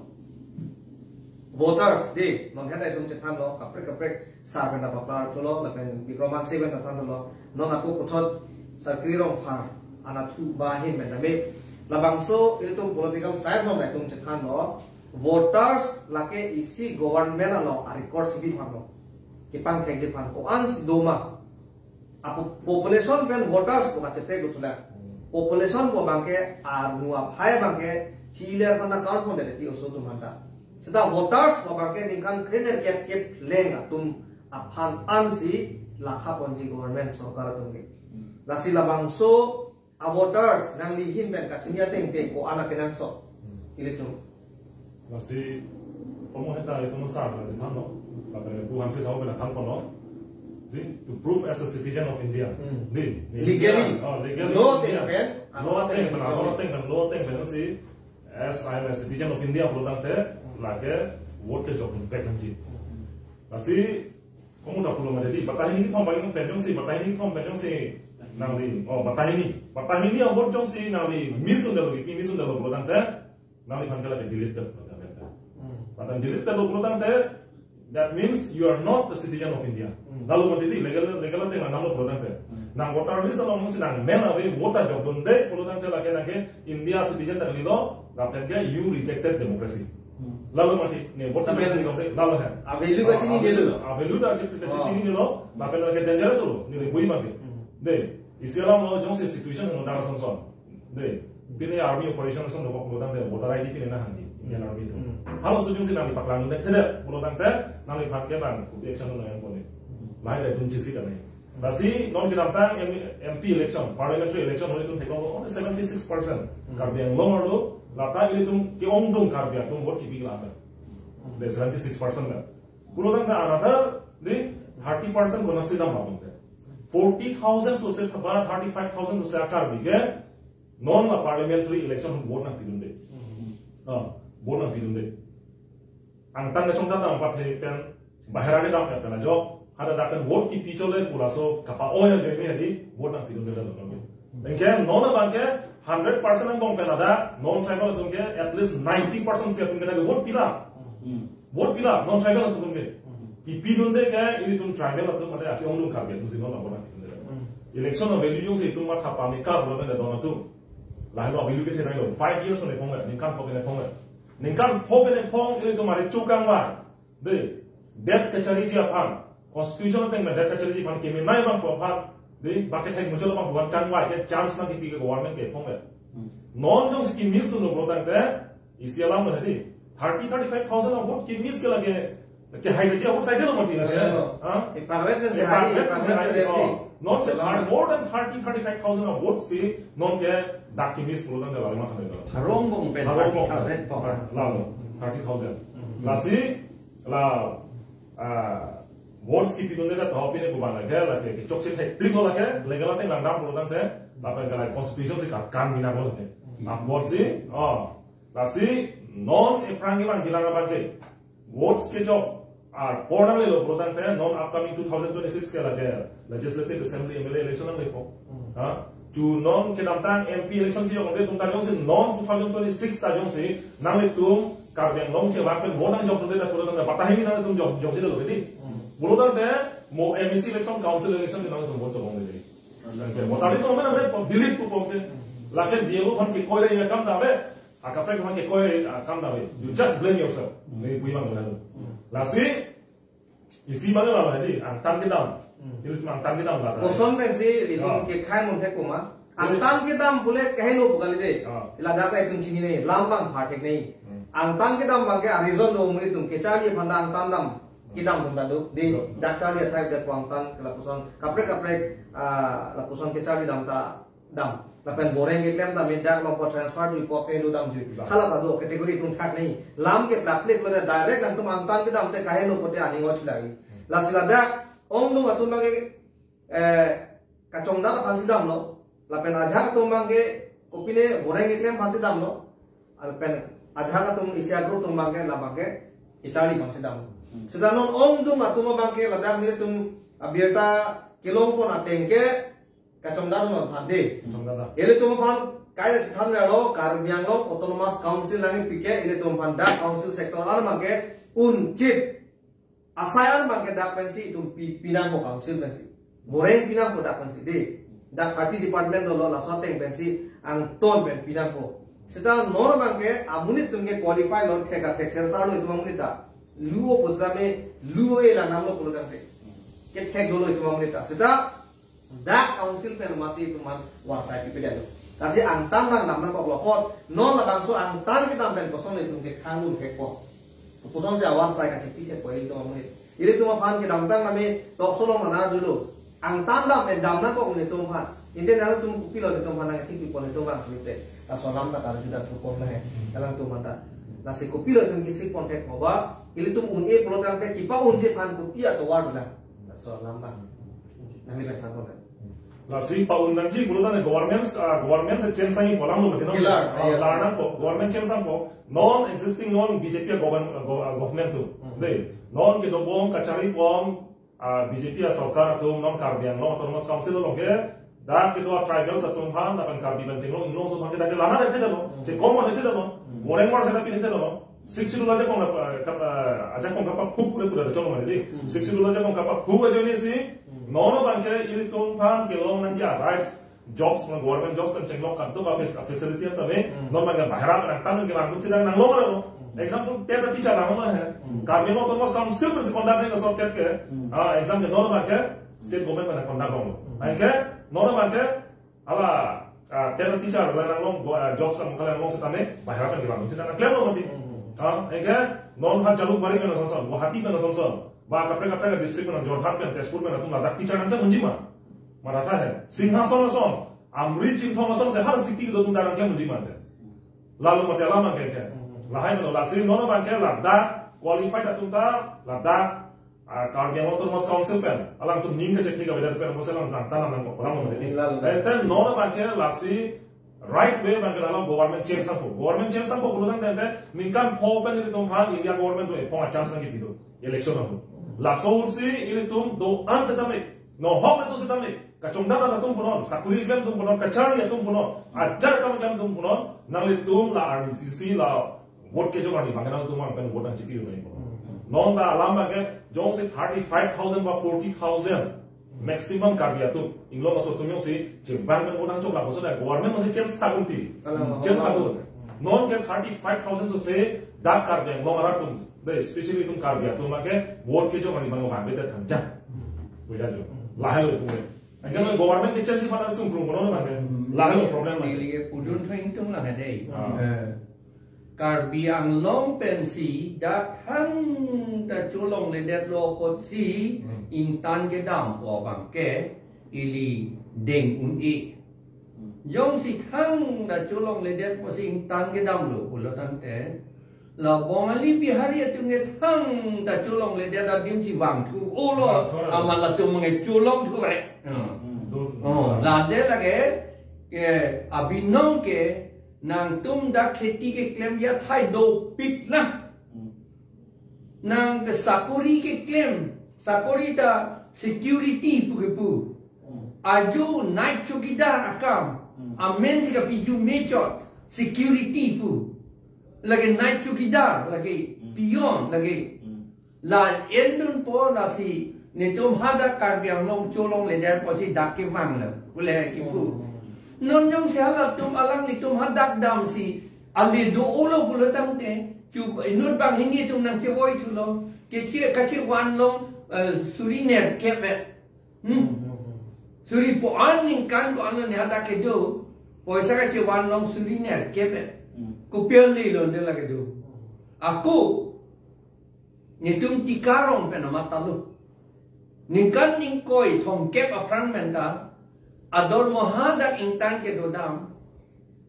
Voters, dei, non heta itum chethanlo, kaprek kaprek sar pen ta paklar thulo, lapen Bikram Hanse pen ta thanlo. Non ako puthot Sarkiri Rongphar anatthu ba ahin pen tame. Labangso ilitum political science along itum chethanlo. Voters lake isi government along a-record si biphanlo. Kepangthekji aphan ko-ansi doma. Apo-, population pen voters pu kachepek dothulang. Population pu abangke, anu aphai abangke, thiler aphan ta count pondet ti oso atum aphanta. Seta voters pu abangke ningkan krenerkep kepleng atum aphan ansi lakhaponji government sorkar atum ke. Lasi labangso a-voters nangli ahin pen kachini ateng te ko-an akenangsot ilitum. Lasi, komo heta itum sar pen thanlo, lapen Bikram Hanse sar pen thanponlo. Ji, to prove as a citizen of India. Hmm. Di, di Legally. India. Oh, legally Law India. Ateng pen, law ateng pen, law ateng pen, law ateng pen si, as I am a citizen of India pulo tangte, lake vote kejokdun pek nangji. Lasi, komo ta pulo ma di, batai hini kethom pen jongsi, batai hini kethom pen jongsi nangli, oh, batai hini, batai hini a-vote jongsi nangli miss undetlo, kipi miss undetlo pulo tangte, nangliphan ke lake delete det, batai hini. Hmm. Batai delete detlo pulo tangte, That means you are not a citizen of India. Hmm. Lalo mati di, legal, legal ateng nanglo pulo tangte. Hmm. Nang voter list along si nangmen ave, vote ajok dunde pulo tangte lake nangke India citizen ta kalilo, lapen ke you rejected democracy. Hmm. Lalo mati, ne vote Amen. Nanglo, lalo hai. A value ta chinine lo. A value ta chi-, ta Oh. Chinine lo, lapen lake dangerous lo, ne rebui mati. Hmm. De, isi alam lo jongsi situation no dang son son. De, pine army operation son dokok pulo tangte voter I D pine nahangji, Indian Army atum. Hmm. Halaso jongsi nangli paklang dunde thede pulo tangte nangliphan ke bang kopi action nangpo ne. Hmm. Lahai le dunji si kanai. Lasi non kedamtang M-, M P election, parliamentary election holi atum theklong only seventy-six percent. Hmm. Karbi Anglong arlo, lata ilitum ke-ongdung Karbi atum vote kipi kelang. Hmm. De seventy-six percent na. Pulo tangte another de thirty percent konatsi dam abang te. Forty thousand sose thaba thirty-five thousand sose a-Karbi ke non la parliamentary election vote nangpi dunde. Hmm. Ah, vote nangpi dunde. Angtan kachongdat dam pathe pen, bahera kedam pen ajok, hadak pen vote kipi chole pu laso kapa-oi ajoine hadi vote nangpi dunde dam. Anke non abang ke hundred percent angbong pen ada non tribal atum ke at least ninety percent si atum ke na vote pila. Hmm. Vote pila non tribal atum ke. Hmm. Kipi dunde ke ilitum tribal atum ada aki ongdung Karbi atum si non la vote nangpi dunde. Hmm. Election a-value jongsi itum matha pame ka pulo tangte don atum. Lahai lo a-value kethenei lo, five years ne phong le, ningkan pho ne phong le. Ningkan pho ne phong ilitum mari chukang ma. De, det kachariji aphan, constitution ateng me det kachariji aphan kemenei abangphu aphan, de, ba kethek muchot abangphu aphan kangvai ke chance nangkipi ke government ke phong le. Hmm. Non jongsi ki-miss dunlo pulo tangte, isi alam lo hadi, thirty, thirty-five thousand a-vote ki-miss ke lake, kehai kaji a-vote sai delo mati lake. Delo. Ha? E-parvet pen si hai, e-parvet pen si hai, e-parvet pen si hai, oh. Non se Delo. Thir-, more than thirty, thirty-five thousand a-vote si, non ke dak ki-miss pulo tangte lalo ma khan delo. Arong bong pen Arong bong. Thirty thousand bong. Lalo, thirty thousand. Hmm. Lasi, la, ah, votes kipi dunde ta topi ne kubang lake, lake, kechokche thektik lo lake, legal ateng langdam pulo tangte, lapen ke la constitution si ka-, kan bina lo lake. Hmm. Ah, vote si, oh, lasi, non aphrang kevangji lang abang ke, votes kejok, ah, por nanglelo pulo tangte, non upcoming two thousand twenty-six ke lake, Legislative Assembly M L A election nanglepo. Hmm. Ha? Chu non kedamtang M P election kejok ongde atum ta jongsi non two thousand twenty-six ta jongsi nanglitum Karbi Anglong chevak pen vote nangjok dunde ta pulo tangte patahimi nanglitum jok, jokji delo bedi. Hmm. Pulo tangte mo M A C election, council election ke nanglitum vote jok ongde. Hmm. Lake voter list along me delete pu pom ke. Hmm. Lake D M O aphan kekoi re ya kam ta ave. Akaprek aphan kekoi, ah, kam ta ave. You just blame yourself. Hmm. Ne pui mang lalu. Hmm. Lasi Isi abang lalo hadi, angtan kedam. Hmm. Ilitum angtan kedam lata. Koson pensi ilitum Ya. Kekhang mun thek puma. Angtan kedam pule kaheno pu kali de. Ya. Ladak ta itum chinine, lam abang pha theknei. Hmm. Angtan kedam abang ke a-reason do amonit atum kecharli aphan ta angtan dam. Kedam atum ta do. Di Ya. Dak charli athai dak ko angtan ke lapuson. Kaprek kaprek, ah, lapuson kecharli dam ta dam. Lapen voreng keklem ta me dak along pu transfer juipo keheno damjui. Ba. Hala ta do category atum thaknei. Lam ke plak plek lo direct nangtum angtan kedam te kaheno pote aning ot lagi. Lasi ladak ongdung atum abang ke, eh, kachongdat aphan si damlo. Lapen ajahak atum abang ke kopine voreng keklem aphan si damlo. Lapen ajahak atum isi a-group atum abang ke labang ke kecharli aphan si damlo. Hmm. Seta non ongdung atum abang ke ladak nelitum abirta kelong pon ateng ke kachongdat atum aphan de. Kachongdat. Ilitum aphan kaike chethan melo Karbi Anglong Autonomous Council nangkepi ke ilitum aphan dak council sector an abang ke unchit asai an abang ke dak pensi itum pi, pinangpo council pensi. Voreng pinangpo dak pensi de. Dak thirty department dolo laso ateng pensi angton pen pinangpo. Seta non abang ke amonit atum ke qualify lo thek athek sel sar lo itum amonit ta. Lu-o pu seta me lu-o-e la namlo pulo tangte. Kethek dolo itum amonit ta. Seta dak council pen masi itum aphan warsai pipedet lo. Lasi angtan abang dam nangkoklo apot, non labangso angtan kedam pen koson itum kekhang dun thekpo. Koson si awarsai kachipi thekpo ilitum amonit. Ilitum aphan kedamtang nami talk show along nana dolo. Angtan dam pen dam nangkok nelitum aphan. Ante nangtum kopilo nelitum aphan nangthik pipon nelitum abang nite. Laso alam ta karju dak pupon lahai. Alangtum aphan ta. Lasi kopilo itum kisik pon thekpo ba. Ilitum un-e pulo tangte kepa-unji aphan kopi atovar dolang. Laso alam abang. Nangli pen thang pon. Lasi pa-un nangji pulo tangte government, ah, government si change nangji pu alam lo mati no? Kilar, ah, yes. Lar nangpo, government change nangpo. Non existing non B J P a govern-, ah, go-, ah, government atum. Hmm. De, non kedobom kacharlibom, ah, B J P a sorkar atum non Karbi Anglong Autonomous Council along ke, dak kedo a tribals atum aphan, lapen Karbi pen chenglong inglong atum aphan ke dak ke lana thekthedetlo, Hmm. chekom thekthedetlo, Hmm. voreng mar seta pi thekthedetlo. Sixth Schedule ajakong kapa, kapa, ajakong kapakhup pura pura cholo mane di. Hmm. Sixth Schedule ajakong kapakhup ajoine si, Hmm. non abangke ilitum aphan kelong nangji a-rights, jobs, government jobs pen chenglok kadokave fac-, facility tame, Hmm. non abangke bahera pen nangtan ke langdun si nang nanglong aro. Hmm. Example, TET teacher nanglong he. Hmm. Karbi Anglong Autonomous Council pen si conduct nang asot TET ke. Hmm. Ah, exam ke non abangke state government pen conduct long. Hmm. Anke, non abangke, hala, ah, TET teacher, la nanglong, go, ah, jobs amokha nanglong setame, bahera pen kelangdun si nang klem lo mati. Hmm. Ah, anke, non ha Jalukbari pen asonson, Guwahati pen asonson, ba kaprek kaprek district pen, Jorhat pen, Tezpur pen, atum ladak teacher nangklem unji ma. Maratha he. Singhason ason, Amri Chinthong ason si hala city kedo atum ta nangklem unji ma de. Lalo mati alam abangke ke. Hmm. Lahai meno, lasi non abangke ladak qualified atum ta, ladak ah, Karbi Anglong Autonomous Council pen, alangtum ning kachekhi kavedet pen, apotsi alang nangtan nangkok, alang mene di. Lalo. Ente non abangke lasi right way abangke alam government change nangpo. Government change nangpo pulo tangte ningkan pho pen ilitum aphan India government do ephong a-chance nangkepi do. Election ahut. Laso ahut si ilitum do-an setame, nohok atum setame, kachongdam atum punon, sakuri klem atum punon, kachari atum punon, ajar kam klem atum punon, nanglitum la R D C C la vote kejok arni abangke nangtum abang pen vote nangchipi unai ko. Hmm. Non ta alam abangke jongsi thirty-five thousand ba forty thousand maximum Karbi atum, inglong aso atum jongsi chevang pen vote nangchok lapuson ta government masi change thakun ti. Alam, Change alam. thakun. Non ke thirty-five thousand so se dak Karbi Anglong arat atum, de especially itum Karbi atum abangke vote kejok arni abang abang beda thangjang. Beda jo. Lahelo itum. Anke government ke change si mana sungkrung kono abangke. Hmm. Lahelo problem abangke. Neli ke pudun theng tung lang dei. Ah. Eh. Karbi Anglong pensi dak thangta cholongledetlo apotsi Hmm. ingtan kedampo abangke ili deng un-e. Hmm. Jongsi thangta cholongledet apotsi ingtan kedamlo pulo tangte, la Bongali Bihari atum ke thangta cholongledet adim si vangthu olo, Vangthu olo. amat latum nge cholongthu re. Hmm. Hmm. Oh, lade lake, ke abinong ke nangtum dak kheti keklem athai dopik lang. Hmm. Nang ke sakuri keklem, sakuri ta security pu kepu. Hmm. Ajo night chowkidar akam, Hmm. amen si kapiju mechot, security pu. Lake night chowkidar, lake Hmm. peon, lake. Hmm. La endunpo lasi netum hadak Karbi Anglong cholongledet apotsi dak kevang lo. Ule kipu. Hmm. Non jongsi halatum alanglitum hadak damsi ale do-olo pulo tangte, chu inut banghini atum nangchevoithulo. Keche, kachevanlong, eh, suri nerkep. Hmm? Hmm, hmm, hmm. Suri po-an ningkan ko-an lo ne hadak kedo. Poisa kachevanlong suri nerkep. Hmm. Kopi ale lo ne lake do. Ako, netum Tikarong pen amat ta lo. Ningkan ingkoi thomkep aphrang pen ta, adormoha dak ingtan kedodam,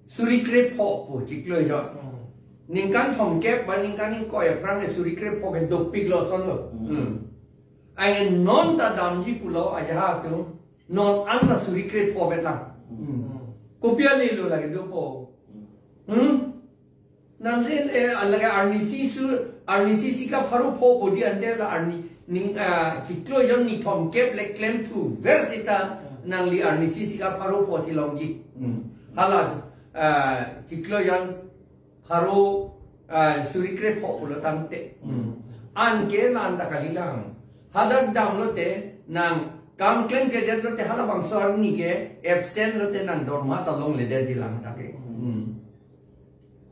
suri krepho pu chiklo jon. Hmm. Ningkan thomkep ba ningkan ingkoi aphrang ke suri krepho ke dopik lo ason lo. Hmm. Hmm. Ai non ta damji pulo aja ha tu, non an ta suri krepho vet lang. Hmm. Kopi ale lo lake dopo. Hmm? Nang le, eh, lake arnisi su, arnisi sika pharo pho bodi ante la arni, ning, ah, chiklo jon ni thomkep le klemthu ver sita, nangli arnisi sika pharo pho si longji. Hmm. Hala, ah, chiklo jon pharo, ah, suri krepho pulo tangte. Hmm. Anke la-an ta kalilang. Hadak damlote, nang kam klemkledet lote halabangso arni ke absent lote nang dorma ta longledetji lang ta ke. Hmm.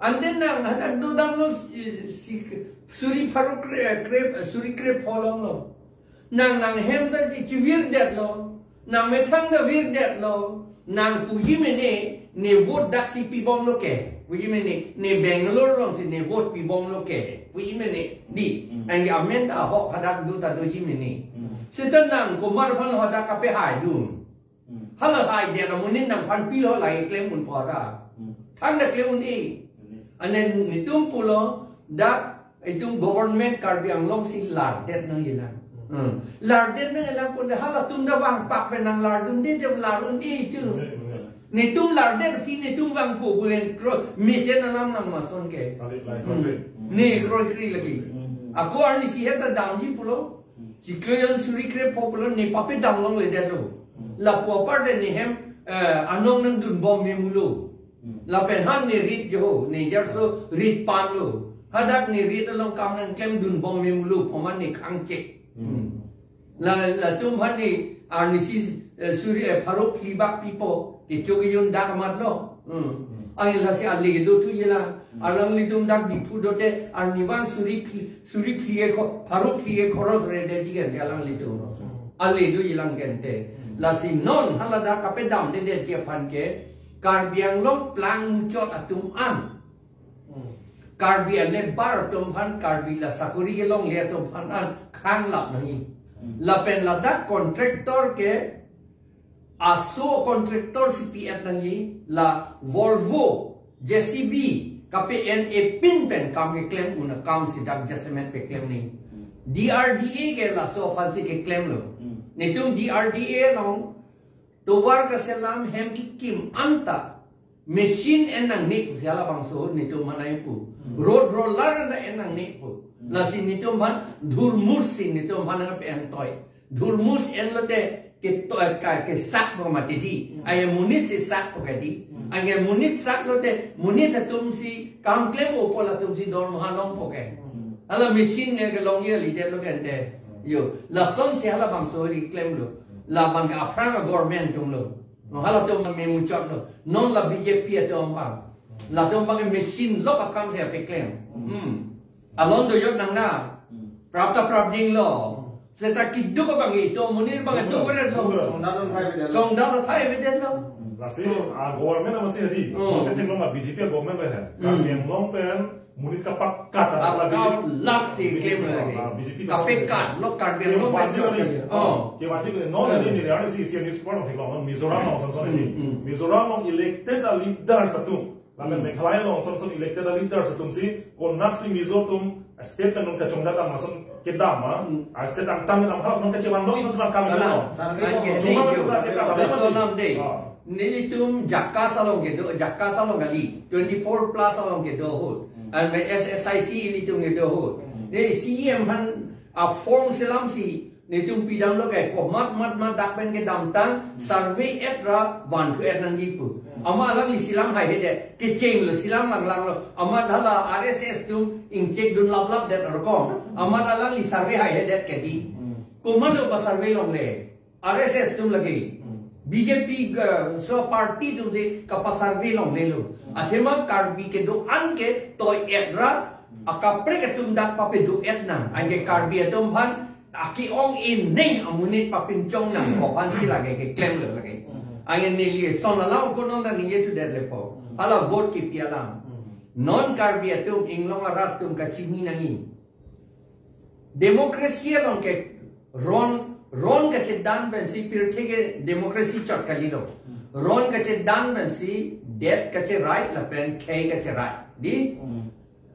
Ante nang hadak dodamlo si, si, suri pharo kre, kre, suri krepho longlo. Nang nanghem ta si chivirdetlo. Nang methang ta virdetlo. Nang puji mene, ne vote daksi pibomlo ke. Puji mene, ne Bangalore alongsi ne vote pibomlo ke. Puji mene, di. Hmm. Anke amen ta ahok hadak do ta doji mene. Hmm. Seta nang komat aphan hadak kapehaidun. Hmm. Hala haidet amonit nangphan pilo lake klem unpo ta. Hmm. Thangta klem un-e. Hmm. Ane netum pulo dak itum government Karbi Anglong si lardet nangjilang. Hmm. Lardet nangjilang pule halatum ta vangpak pen nang lardunde je lar un-e itum. Hmm, hmm. Netum lardet aphi netum vangpo pu pen kro mesen alam nang mason ke. Alit lai Hmm. kro kri. Ne kroikre lake. Hmm. Ako arnisi het ta damji pulo. Chiklo jon suri krepho pulo ne pape dam longledetlo. Hmm. Lapu apar de ne hem, eh, anong nangdunbom memulo. Hmm. Lapen han ne rit jo, ne jarso rit panlo. Hadak ne rit along kam nangklemdun bom mimlu phoman ne khangchek. Hmm. La latum aphan ne arnisi, eh, suri, eh, pharo phli bak pipo, kecho kejun dak amat lo. Hmm. Hmm. Ai lasi ale do thu yelang. Hmm. Alanglitum dak Diphu dote arnivang suri phli, suri phli e kho, pharo phli e khoros rede jigen ke alanglitum. Hmm. Ale do yelang gente. Hmm. Lasi non hala dak kapedamdedeji aphan ke Karbi Anglong plangchot atum an. Hmm. Karbi a-labour atum aphan, Karbi la sakuri kelongle atum aphan an khang lap nangji. Hmm. Lapen ladak contractor ke aso contractor si pi-et nangji, la Volvo, J C B, kape-en-e pin pen kam keklem un akam si dak jasemet keklem nangji. Hmm. D R D A ke laso aphan si keklem lo. Hmm. Netum D R D A along tovar kaselam hem kekim anta machine en nangne pu si halabangso ahut netum manai pu. Hmm. Road roller anta en nangne pu. Hmm. Lasi netum aphan dhulmul si netum aphan nangpe-en toi. Dhulmul si enlote ke toi ka kesak po mati di. Hmm. Ai monit si sak po ke di. Hmm. Ai monit sak lote monit atum si kam klem-o pu latum si dormoha longpo ke. Hmm. Hala machine ne kelongji alidetlo ke ante. Hmm. Yo, lason si halabangso ri klemlo. Hmm. Labang aphrang a-government atum lo. No halatum memuchot lo. Non la B J P atum abang. Latum abang machine lok akam si ape klem. Hmm. Alon do jot nang na. Hmm. Prap ta prapjin lo. Hmm. Seta keduk abang ito, monit abang keduk, keduk, bedet lo. Keduk. Chongdat athai bedet lo. Chongdat athai bedet lo. Hmm. Lasi, ah, government amatsi hadi. Hmm. Mungkin tinggal nggak B J P government lah ya. Hmm. Karbi Anglong pen monit kapakat, ah, lak si B J P klem lagi. Ah, B J P kapakat, lo Karbi Anglong pen kapakat. Oh. Kevanji kali, non, hmm, ini, ini, ini si, si, ini support, non, Mizoram along, son, son, ini. Hmm, hmm. Mizoram along elected a-leaders atum. Lapen, hmm, Meghalaya along, son, son, elected a-leaders atum si, konat si Mizo atum, state pen non kachongdat amat son kedam, ah. Hmm. Ah, state angtan kedam, hal, non kachevang, non, non, non, kedam, kalang, non. Survey, anke, cuma, dei, non, dei, kita, kita, dei, kita, solam, dei. Ah. Nelitum Jakhas along kedo, Jakhas along kali, twenty-four plus along kedo ahut. Hmm. An S S I C ilitum kedo ahut. Hmm. Ne C M aphan a-form selam si, netum pidamlo ke, komat mat mat dak pen kedamtang, hmm, survey et ra vanthu-et nangji pu. Hmm. Amat alangli selam haihedet, kechenglo selam langlang lo, amat hala R S S atum ingchekdun laplap det arkom. Hmm. Amat alangli survey haihedet ke di. Hmm. Komatlo pa-survey longle. R S S atum lake. Hmm. B J P, eh, so party atum si kapa-survey longlelo. Hmm. Athema Karbi kedo-an ke toi-et ra, hmm, akaprek atum dak papedo-et nang. Anke Karbi atum aphan aki-ong ineng amonit papinchong nang ko aphan si lake keklemlo lake. Hmm. Anke neli son alam ko non ta ningje thudet lepo. Hmm. Hala vote kipi alam. Hmm. Non Karbi atum inglong arat atum kachini nangji. Democracy along ke ron, ron kachedan pensi pirthe ke democracy chot kalilo. Hmm. Ron kachedan pensi det kacherai lapen khei kacherai. Di? Hmm.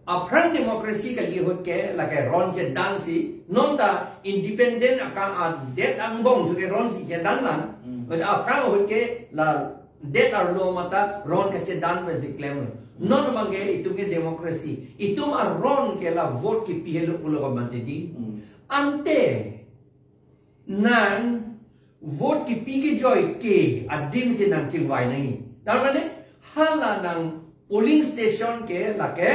Aphrang democracy kali ahut ke lake ron chedan si, non ta independent akam adet angbong thu ke ron si chedan lang. Hmm. But aphrang ahut ke la det arlo amat ta ron kachedan pensi klem. Non abang ke itum ke democracy. Itum aron ke la vote kipi helo pulo ko mante di. Hmm. Ante nang vote kipi kejoi ke adim si nang chingvai nangji. Tar mane hala nang polling station ke lake,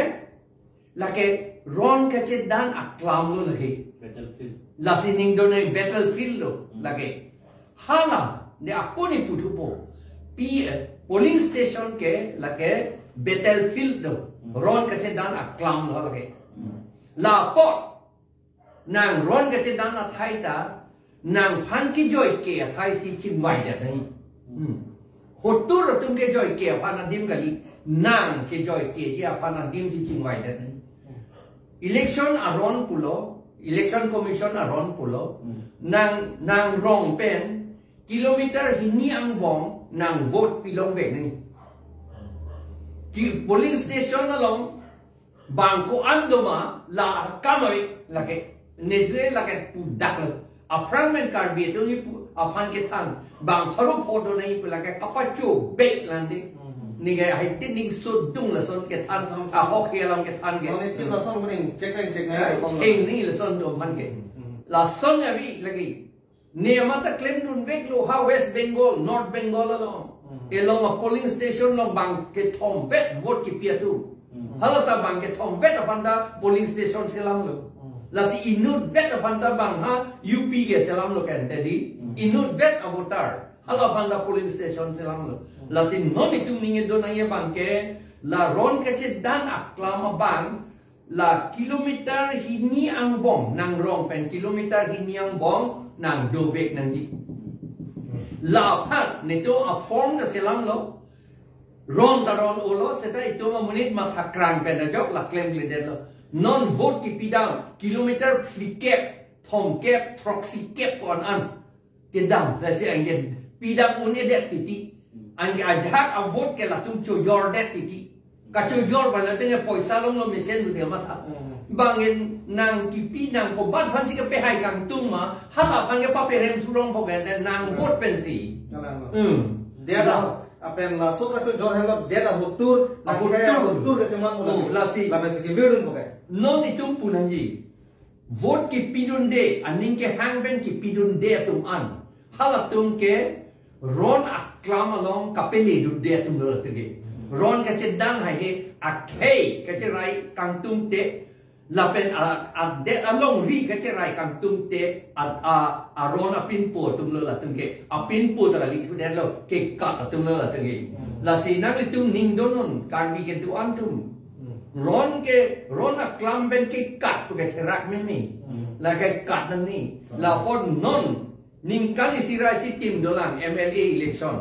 lake ron kachedan aklam lo lake. Battlefield. Lasi ning do nangji battlefield lo, hmm, lake. Hala, ne ako ne puthupo. Pi, eh, polling station ke lake battlefield lo. Hmm. Ron kachedan aklam lo lake. Hmm. Lapu nang ron kachedan athai ta, nangphan kejoi ke athai si chingvaidet nangji. Hmm. Hotur atum kejoi ke aphan adim kali, nang kejoi keji aphan adim si chingvaidet nangji. Election aron pulo, Election Commission aron pulo, hmm, nang, nang rong pen, kilometer hini angbong, nang vote pilongvek nangji. Ki polling station along, bang ko-an do ma la kam ave lake. Netre lake pudak lo. Aphrang men Karbi atum ni pu aphan kethan. Bang pharo pho do nangji pu lake kapachobei lang di. Hmm. Neke hai ti ning sodung lason kethan. Ahok ke alam kethan ke. Mane ti lason mane check nang check nang. Eh, kong theng ni lason do aphan ke. Hmm. Lason ave lake. Ne amat ta klemdunveklo ha West Bengal, North Bengal along. Hmm. Along a polling station along bang kethom vet vote kipi atum. Hala ta bang kethom vet aphan ta polling station selamlo. Lasi inut vet aphan ta bang ha U P ke selamlo kan tadi. Inut vet a voter. Hala aphan ta polling station selamlo. Lasi non itum ningje do nangji abang ke la ron kachedan aklam abang la kilometer hini angbong nangrong pen kilometer hini angbong nangdovek nangji. La aphan netum a form ta selamlo. Ron ta ron-olo seta itum amonit matha krang pen ajok la klemkledetlo. Non vote kipidam kilometer phlikep, thomkep, throksikep ko-an an kedam, lasi anke pidam un-edet titi. Anke ajahak a vote ke latum chojordet titi. Kachojor pen latum ke poisa longlo mesen pusi matha. Bang in nangkipi nang kobat aphan si kepehai kangtung ma, hala aphan ke papereng thurong po pen nang vote pensi. Kalang lo. Hmm. Dia La- dah, apa yang langsung kachojor helo, dia dah hutur, A nang hutur. kaya hutur ke cuma Oh, lasi. Lamen si kevirun pakai. Non itum pu nangji. Vote kipidunde, aning kehang pen kipidunde atum an. Halatum ke ron aklam along kapeledunde atumlo latum ke. Ron kachedan haihe akhei kacherai kangtungte lapen a, adet alongri kacherai kangtungte a, a, aron apinpo atumlo latum ke. Apinpo ta kali thudetlo kekat atumlo latum ke. Lasi nanglitum ning donon Karbi kedo-an atum. Ron ke, ron aklam pen kekat pu ke therak meme. Hmm. La kekat nangji. Hmm. Lapen non ningkan isi ra chitim dolang M L A election.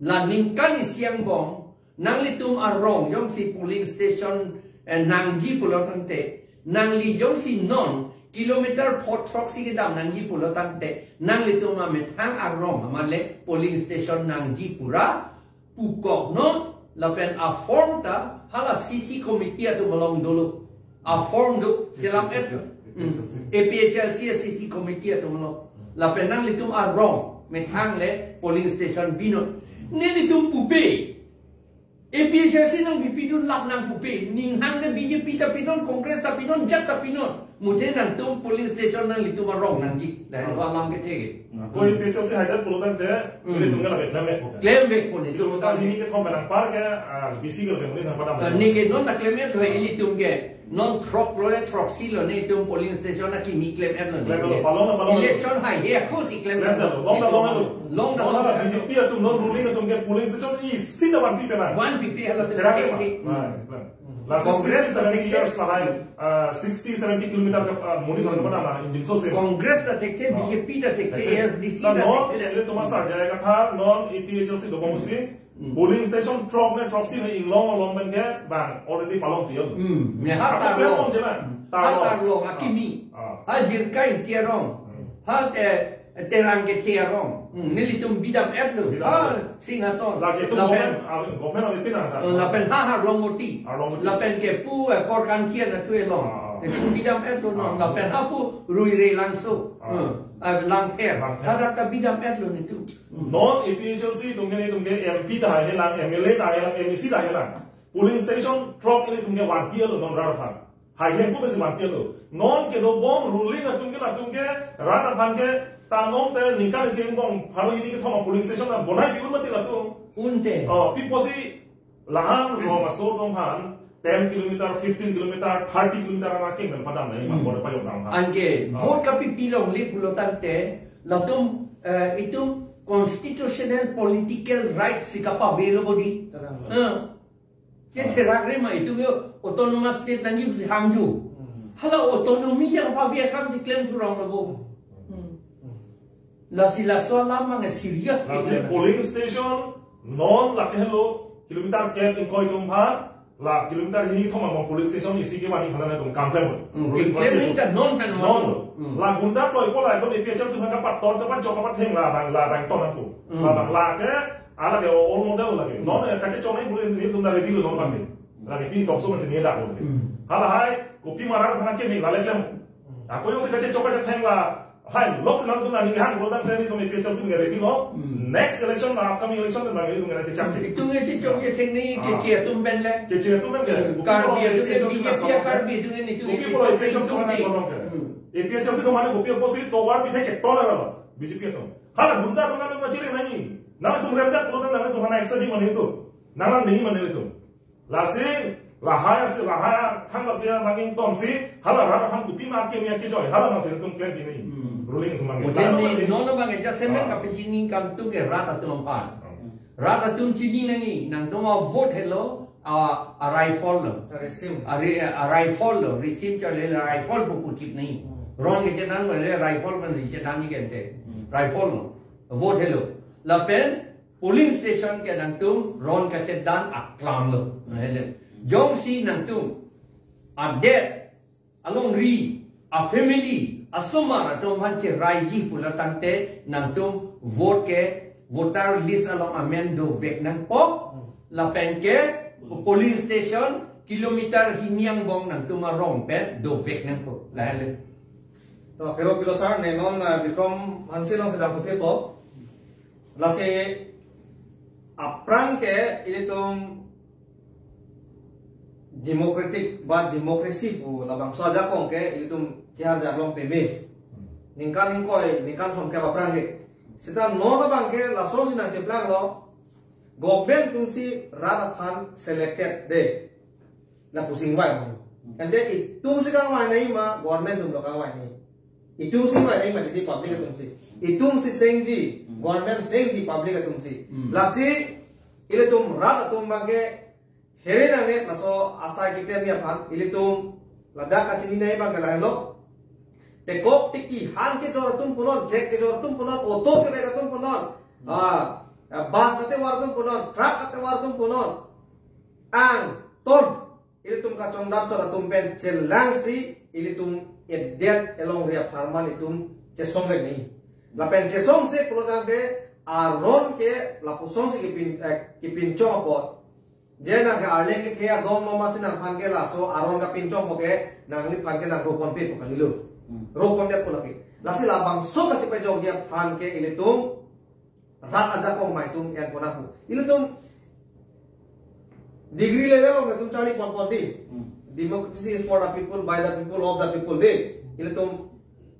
La ningkan isi angbong nanglitum arong jongsi polling station, eh, nangji pulo tangte, nangli jongsi non kilometer pho throksi kedam nangji pulo tangte, nanglitum amethang arong amat le polling station nangji pura pukok non, lapen a form ta hala C C committee atum along dolo. A form do selam et. Hmm. A P H L C a C C committee atum along. Lapen nanglitum arong methang le polling station binon. Nelitum pupe. A P H L C nangpipidun lap nangpupe. Ninghang ke B J P ta pinon, Congress ta pinon, jat ta pinon. Muthe nangtum polling station nanglitum arong nangji. Lahen Hmm. alam kethe ke. Ko A P H L C haidet pulo tangte, Hmm. nelitum ke lake klemvekpo. Klemvekpo nelitum. Kilometer hini kethom pen anpar ke, ah, B C ke lake muni nangpadam. Ah, neke non ta klem-etlo ilitum ke. Non throklole throksi lo nelitum polling station akimi klem-etlo. Klem-etlo, palong, palong. Election haihe ako si klem-etlo. Klem-etlo, long ta long-etlo. Long ta long. Long ta B J P atum non ruling atum ke polling station isi ta vanpipe nang. Vanpipe halatum. Therak ke ma? Ke. Nah, klem. Lasi Congress sixty, seventy ta thekthe. Years lahai, ah, sixty, seventy kilometer ke, ah, muni Hmm. nangpadam injinso se. Congress ta thekthe, Oh. B J P ta thekthe, Thekthe. A S D C Ta ta non, thekthe. Ilitum asar jaya katha, non A P H L C dobom si, Hmm. polling station throk ne throksi ne inglong along pen ke bang already palong tiang. Hmm. Ne ha Ako tarlong. Klem-om je na. Hmm. Ha tarlong. Tarlong, akimi. Ah. Ha Jirka Ingti arong. Hmm. Ha, eh, Terang kethe arong. Hmm. Nelitum bidam-etlo. Bidam-etlo. Ha Singhason. Lake itu Lapen government, ah, government abe pinang ta. Eh, lapen ha Harlongmoti. Harlongmoti. Lapen ke pu, eh, Porkangthi anatthu along. Ah. Nelitum bidam-etlo non. Ah. Lapen ha pu Ruirelangso. Ah. Hmm. Ah, Langpher. Langpher. Hadak ta bidam-etlo nelitum. Hmm. Non A P H L C atum ke nelitum ke M P ta haihelang, M L A ta haihelang, M A C ta haihelang. Polling station throk nelitum ke vanpi-etlo non rat aphan. Haihe ko besi vanpi-etlo. Non kedobom ruling atum ke latum ke rat aphan ke ta non te ningkan isi angbong pharo hini kethom a polling station nang bonai pi-un mati latum. Unte. Oh, pi pusi lahan rong aso atum aphan ten kilometer, fifteen kilometer, thirty kilometer ana king nangpadam nai ma Hmm. bor payok dam aphan. Anke Oh. vote kapipi longle pulo tangte latum, eh, itum constitutional political right si kapavelo bodi. Terang. Eh. Che therak re ma itum ke autonomous state nangji si hangju. Hmm. Hala autonomy yang pavia kam si klem thurong lo bo. Hmm. Lasi laso alam mang serious Lasi pen. Polling station non lake helo kilometer kep ingkoi atum aphan la kilometer hini thom angbong polling station isi ke mani khana atum kam klem. Hmm, Polling klem station. Ni ta non kan Non. Hmm. La gunda toipo la ko A P H L C aphan kapaton kapajok kapatheng la bang la bang ton aku. Hmm. La bang lake Ala ke all model lake. Hmm. Non, eh, kachechok nai puri nelitum ta ready lo non Hmm. lake. Lake pi tokso masi ni dak lo. Hmm. Halahai, kopi marar phana ke ni lale klem. Hmm. Ako jongsi kachechok kachetheng la. Hai, lok si nangtum nangning hang lo dan training tum A P H L C nge ready lo. Hmm. Next election la upcoming election tum nangtum nge chechak che. Itum nge chechok Ah. chetheng ni Ah. keche atum pen le. Keche atum pen ke. Hmm. Kopi Karbi pulo atum ke A P H L C B J P nang a Karbi atum nge itum nge kopi pulo chechok A P H L C chetheng nang tum. kopi. Hmm. A P H L C tum mane kopi opposite tovar pithe ke tola lo. B J P atum. Hala gunda atum nang machire nai. Nangtum remdak pulo nangtum hana action di mane tu. Nang nang ni mane tu. Lasi Lahai asi, lahai thang lapia nanging tomsi, hala rat aphan kopi ma keme kejoi, hala masi tum klem pini. Hmm. Ruling tum mangin. Mungkin ni, nono bang eja semen Ah. kapichini kam tu ke rat atum aphan. Hmm. Rat atum chini nangji, nangtum avote helo, a, a rifle lo. A resim. A re-, a rifle lo, resim chale la rifle pu puchip nangji. Hmm. Ron kechedan lo le rifle pen kechedan ni kente. Hmm. Rifle lo. Vote helo. Lapen polling station ke nangtum ron kachedan aklam lo. Hele. Jongsi nangtum adet alongri, a family, asomar atum aphan cheraiji pulo tangte nangtum vote ke, voter list along amen dovek nangpo, lapen ke polling station kilometer hini angbong nangtum arong pen dovek nangpo. Lahele. To, kero pilo sir, ne non, ah, Bikram Hanse along sedang kopi po. Lasi aphrang ke ilitum democratic ba democracy pu labangso ajakong ke ilitum chehar jar long peme. Ningkan ingkoi, ningkan thomkep aphrang ke. Seta non abang ke lason si nangcheplang lo. Government atumsi rat aphan selected de. Lapusi ingvai lo. Ante itumsi kangvai nangji ma, government atum lo kangvai nangji. Itumsi ingvai nangji ma, di public atumsi. Itumsi sengji, Hmm. government sengji public atumsi. Hmm. Lasi, ilitum rat atum abang ke, here nangne laso asai kitem aphan, ilitum ladak kachini nangji abang ke lahelo. Tekok tiki, han kejor atum punon, jek kejor atum punon, auto kevek atum punon. Hmm. Ah, ah, bus katevar atum punon, truck katevar atum punon. Angton, ilitum kachongdam chot atum pen chelangsi, ilitum edet elongri apharman itum chesong re ni. Lapen chesongse pulo tangte aron ke lapuson si kipin, eh, kipinchong apot. Je nang ke arleng kethe adon lo masi nangphan ke laso aron kapinchong po ke nangliphan ke nang ropon pe po kalilo. Hmm. Ropon det po lake. Lasi labangso kachepajokji aphan ke ilitum rat ajakong ma itum en pon nangpo. Ilitum degree level along itum charli pon pon di. Hmm. Democracy is for the people, by the people, of the people di. Ilitum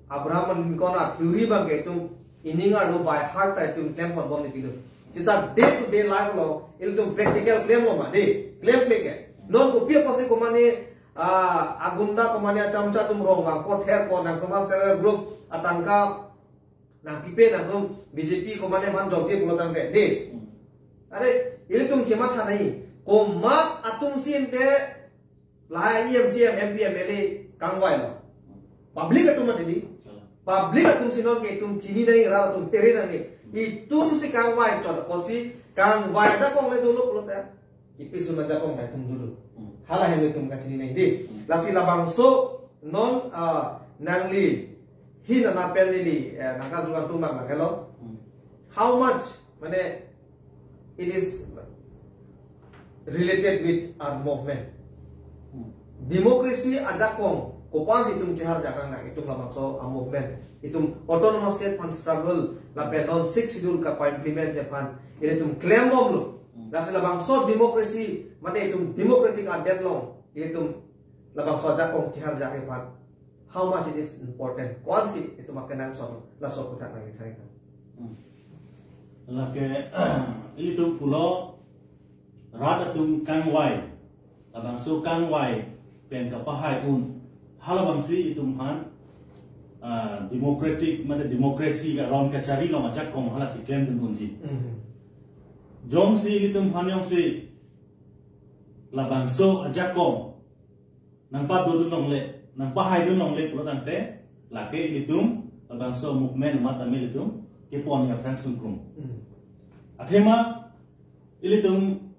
Abraham Lincoln a theory abang ke itum ining arlo by heart ta itum klem pon pon di kilo. Seta day to day life along ilitum practical klem lo ma di. Klem klem ke. Non kopi apotsi komane, ah, agunda komane achamcha atum rong vangpo therpo nangtum self help group atangka nangpipe nangtum B J P komane aphan jokje pulo tangte di. Hmm. Are, ilitum chematha nangji. Komat atumsi ante lahai E M, C E M, M P, M L A kangvai lo. Public atum mati di. Public atumsi non ke itum chini nangji, rat atum pere nangji. Itumsi kangvai chot apotsi kangvai ajakong le dolo pulote. Kipi ason ajakong ta itum dolo. Hmm. Hala henlo itum kachini nangji di. Hmm. Lasi labangso non, ah, nangli hin anat pen neli, eh, nangkarju kangtung abang lahelo. Hmm. How much, mane, it is related with our movement. Hmm. Democracy ajakong, kopansi itum chehar jar nang, itum labangso a movement. Itum autonomous state aphan struggle, lapen non sixth schedule kapa-implement ji aphan, ilitum klembom lo. Hmm. Lasi labangso democracy, mane itum democratic adet along, ilitum labangso ajakong chehar jar aphan. How much it is important? Koansi itum akenangsot laso aputhak nangkethek. Hmm. Lake, ilitum pulo rat atum kangvai, labangso kangvai pen kapahai un. Halabangsi itum aphan, ah, democratic, mane democracy aron kachari along ajakong halasi klemdun unji. Mhm. Jongsi ilitum aphan jongsi labangso ajakong nangpadodun longle, nangpahaidun longle pulo tangte, lake ilitum labangso movement amat tame ilitum kepon aphrang sungkrum. Hmm. Athema ilitum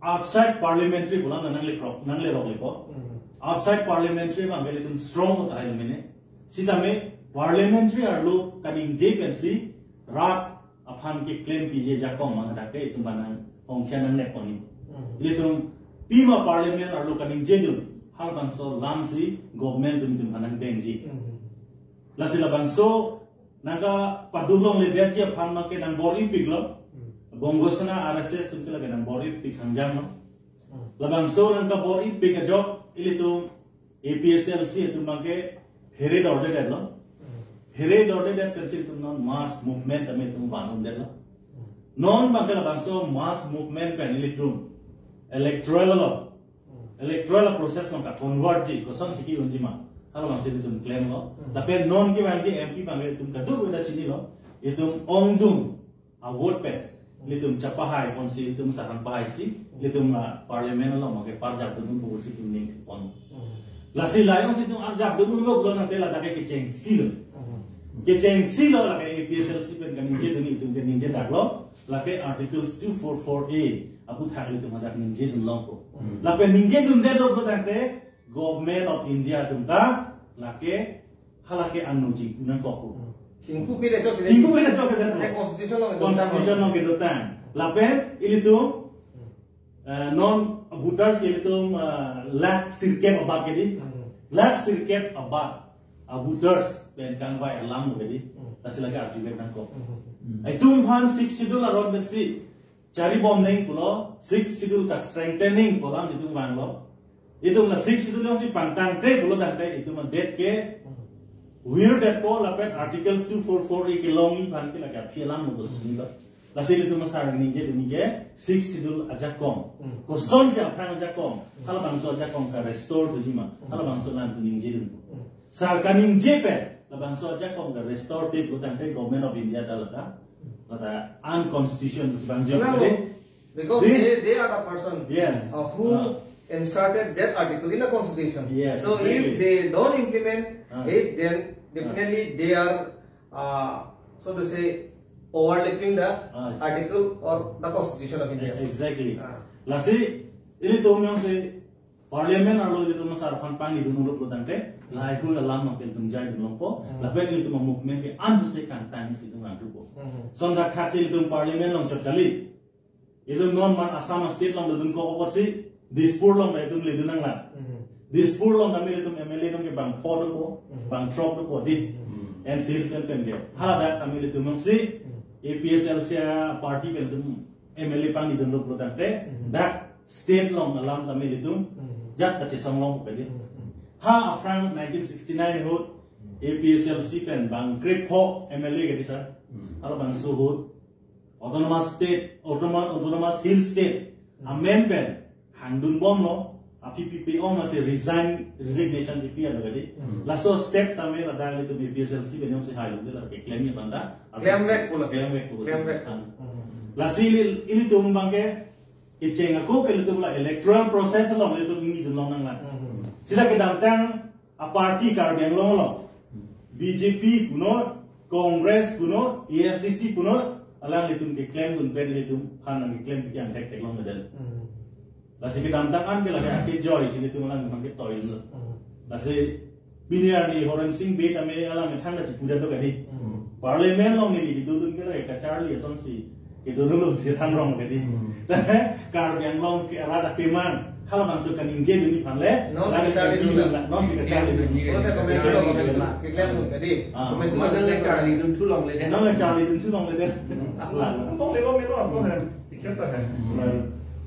outside parliamentary pulang nanglerok, nanglerok lepo. Hmm. Outside parliamentary abang ilitum strong ko tahai lumine. Sitame parliamentary arlo kaningje pensi rat aphan keklempiji ajakong abang dak ke itum abang nang hongkhia nangnep pon ni. Hmm. Ilitum pima parliament arlo kaningjedun, halabangso alamsi government atum itum aphan nangdengji. Hmm. Lasi labangso nangkapadun longledetji aphan make nangbor-ipik lo. Hmm. Bongo Sena R S S atum ke lake nangbor-ipik hangjang lo. Hmm. Labangso nangkabor-ipik ajok ilitum A P H L C atum abang ke phere dordedet lo. Hmm. Phere dordedet pensi itum non mass movement tame itum van-un det lo. Hmm. Non abang ke labangso mass movement pen ilitum electoral lo. Hmm. electoral process nangke convert ji, kosonsi ke-unji ma, halabangsi itum klemlo. Hmm. Lapen non kevangji M P abang itum kadokave ta chinilo. Itum ongdung a-vote pen ilitum chapahai ponsi, ilitum sarang pahai si, ilitum, ah, parliament along ke parjap dun pusi itum ningpon. Hmm. Lasi la jongsi itum arjap dun lo pulo tangte ladak ke kechengsi lo. Hmm. Kechengsi lo, lake A P H L C pen kaningje dun, itum kaningje dak lo, lake Articles two four four A aputhak ilitum hadak ningje dun longpo. Hmm. Lapen ningje dundet lo pulo tangte Government of India atum ta lake, halake anu chingpu nangkokpo. Hmm. Chingpupe det chok. Chingpupe det chok, det chok. Eh, constitution along kedo tang. Constitution along kedo tang. Lapen ilitum, eh, non voters ilitum, eh, lakh sirkep abat ke dei. Hmm. Lakh sirkep abat a-voters pen kangvai alam ke dei. Hmm. Lasi lake arjuvet nangkok. Hmm. Itum aphan Sixth Schedule aron pensi charibom nangji pulo, Sixth Schedule ka-strengthening pu alam si itum vanglo. Itum la Sixth Schedule jongsi pangtangte pulo tangte itum adet ke virdetpo, lapen Articles two four four A kelongji aphan ke lake aphi alam lo pusi lo. Lasi ilitum asar ningje dun ke Sixth Schedule ajakong. Hmm. Kosonsi aphrang ajakong, halabangso ajakong ka-restore thuji ma, halabangso alam itum ningje dun. Hmm. Sar kaningje pen labangso ajakong ka-restore te pulo tangte Government of India ta lata, lata unconstitutional si bang jok. Hello. Jadi, Because they- they, they are the person, yes, uh, who, uh, inserted that article in the constitution. Yes, so exactly. If they don't implement, uh, it, then, uh, definitely they are, uh, so to say, overleaping the, uh, article or the constitution of India. Exactly. Uh. Lasi, ilitum jongsi parliament arlo ilitum asar aphan pangni dun lo pulo tangte, lahai hui alam nangke ilitum jai dun longpo, hmm, lapen ilitum a-movement ke ansose kangtang si itum nangtupo. Hmm. Lason thakthaksi ilitum parliament along chot kali. Itum non mar Assam state along ledun kok apotsi, Dispur along ta itum ledun nanglang. Hmm. Dispur along tame ilitum M L A nangke bang pho dopo, hmm, bang throk dopo dei. Hmm. N C Hills pen pen ke. Haladak tame ilitum jongsi, hmm, A P H L C a-party pen itum M L A pangni dun lo pulo tangte, hmm, dak state along alam tame ilitum, hmm, jat kachesong longpo dei. Hmm. Ha aphrang nineteen sixty-nine ahut, hmm, A P H L C pen bang krepho M L A ke dei sir. Hmm. Halabangso ahut Autonomous State, Autonomous, Autonomous Hill State, hmm, amen pen hangdun bomlo, aphi pipe ong masi resign, resignation si pi alo ke dei. Hmm. Laso step tame ladak ilitum A P H L C pen jongsi hailo dei, lake klemji aphan ta. Klemvek pulo. Klemvek pulo. Klemvek. Hmm. Lasi ili, ilitum abangke kecheng ako ke ilitum la electoral process along ilitum ningje dun long nanglang. Hmm. Seta kedamtang a-party Karbi Anglong along, B J P punon, Congress punon, A S D C punon, alanglitum keklem dun pen ilitum aphan nangkeklem pi angthek theklongledet. Hmm. Lasi kedamtang an ke lake akejoi si ilitum alanglitum aphan ketoilo. Hmm. Lasi pini arni Horen Sing Bey tame alam methang ta chipudet lo ke dei. Hmm. Parliament along neli kedodun ke lake kacharli asonsi kedodun lo si thangrong ke dei. Hmm. Karbi Anglong ke arat akemang, halabangso kaningje dunji aphan le, nonsi kacharli dun la. Nonsi kacharli dun. Pulote committee lo, committee lo, keklem dun ke dei. Ah. Committee lo. Nang charli dun thu longle. Nang charli dun thu longle dei. Hmm. La. Longle lo, melo, longle. Ikheta hai. Hmm.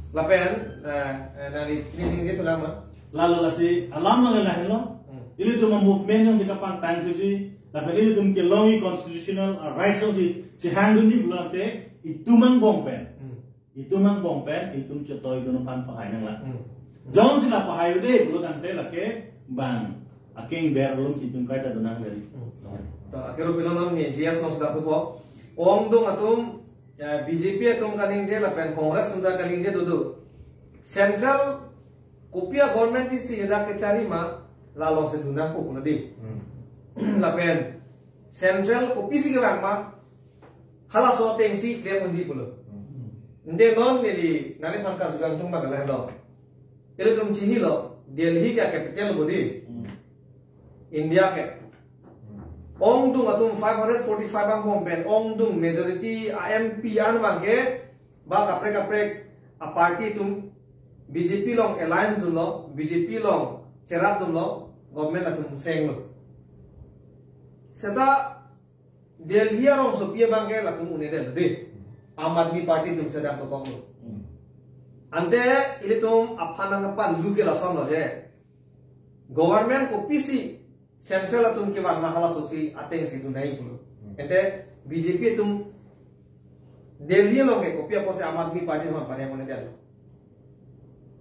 Lapen, eh, eh, nangli pini ningje thu lang ma? Lalo lasi alam nang lahenlo. Hmm. Ilitum a-movement jongsi kapangtang thuji, lapen ilitum kelongji constitutional, ah, rights jongsi chehang dunji pulo tangte, itum angbong pen. Hmm. Itum angbong pen, itum chotoi dun aphan pahai nanglang. Hmm. Jongsi la pahai-o dei pulo tangte lake bang akengber along si itum kaita dun nang dei. Hmm. To, akhir pilo non ni G S non sudah tupo. Ongdung atum, ya, B J P atum kaningje lapen Congress atum ta kaningje dodo. Central kopi a-government isi hadak kechari ma, la alongsi dun nangkok na dei. Hmm. Lapen Central kopisi kevang ma, halaso atengsi klem unji pulo. Hmm. Ante non neli nangliphan karju kangtung abang lahelo. Ilitum chinilo, Delhi ke capital lo dei. Hmm. India ke. Hmm. Ongdung atum five hundred forty-five angbong pen, ongdung majority a-M P an abangke, ba kaprek kaprek a-party atum B J P along alliance dunlo, B J P along cherap dunlo, government latum senglo. Seta Delhi arongsopi abangke latum un-edet dei. Aam Aadmi Party atum sedang tokong lo. Hmm. Ante ilitum aphan nangpanlu ke lasonlo dei. Government kopisi Central atum kevang ma halasosi atengsi dun nangji pulo. Hmm. Ante B J P atum Delhi along ke kopi apotsi Aam Aadmi Party atum aphan un-edet lo.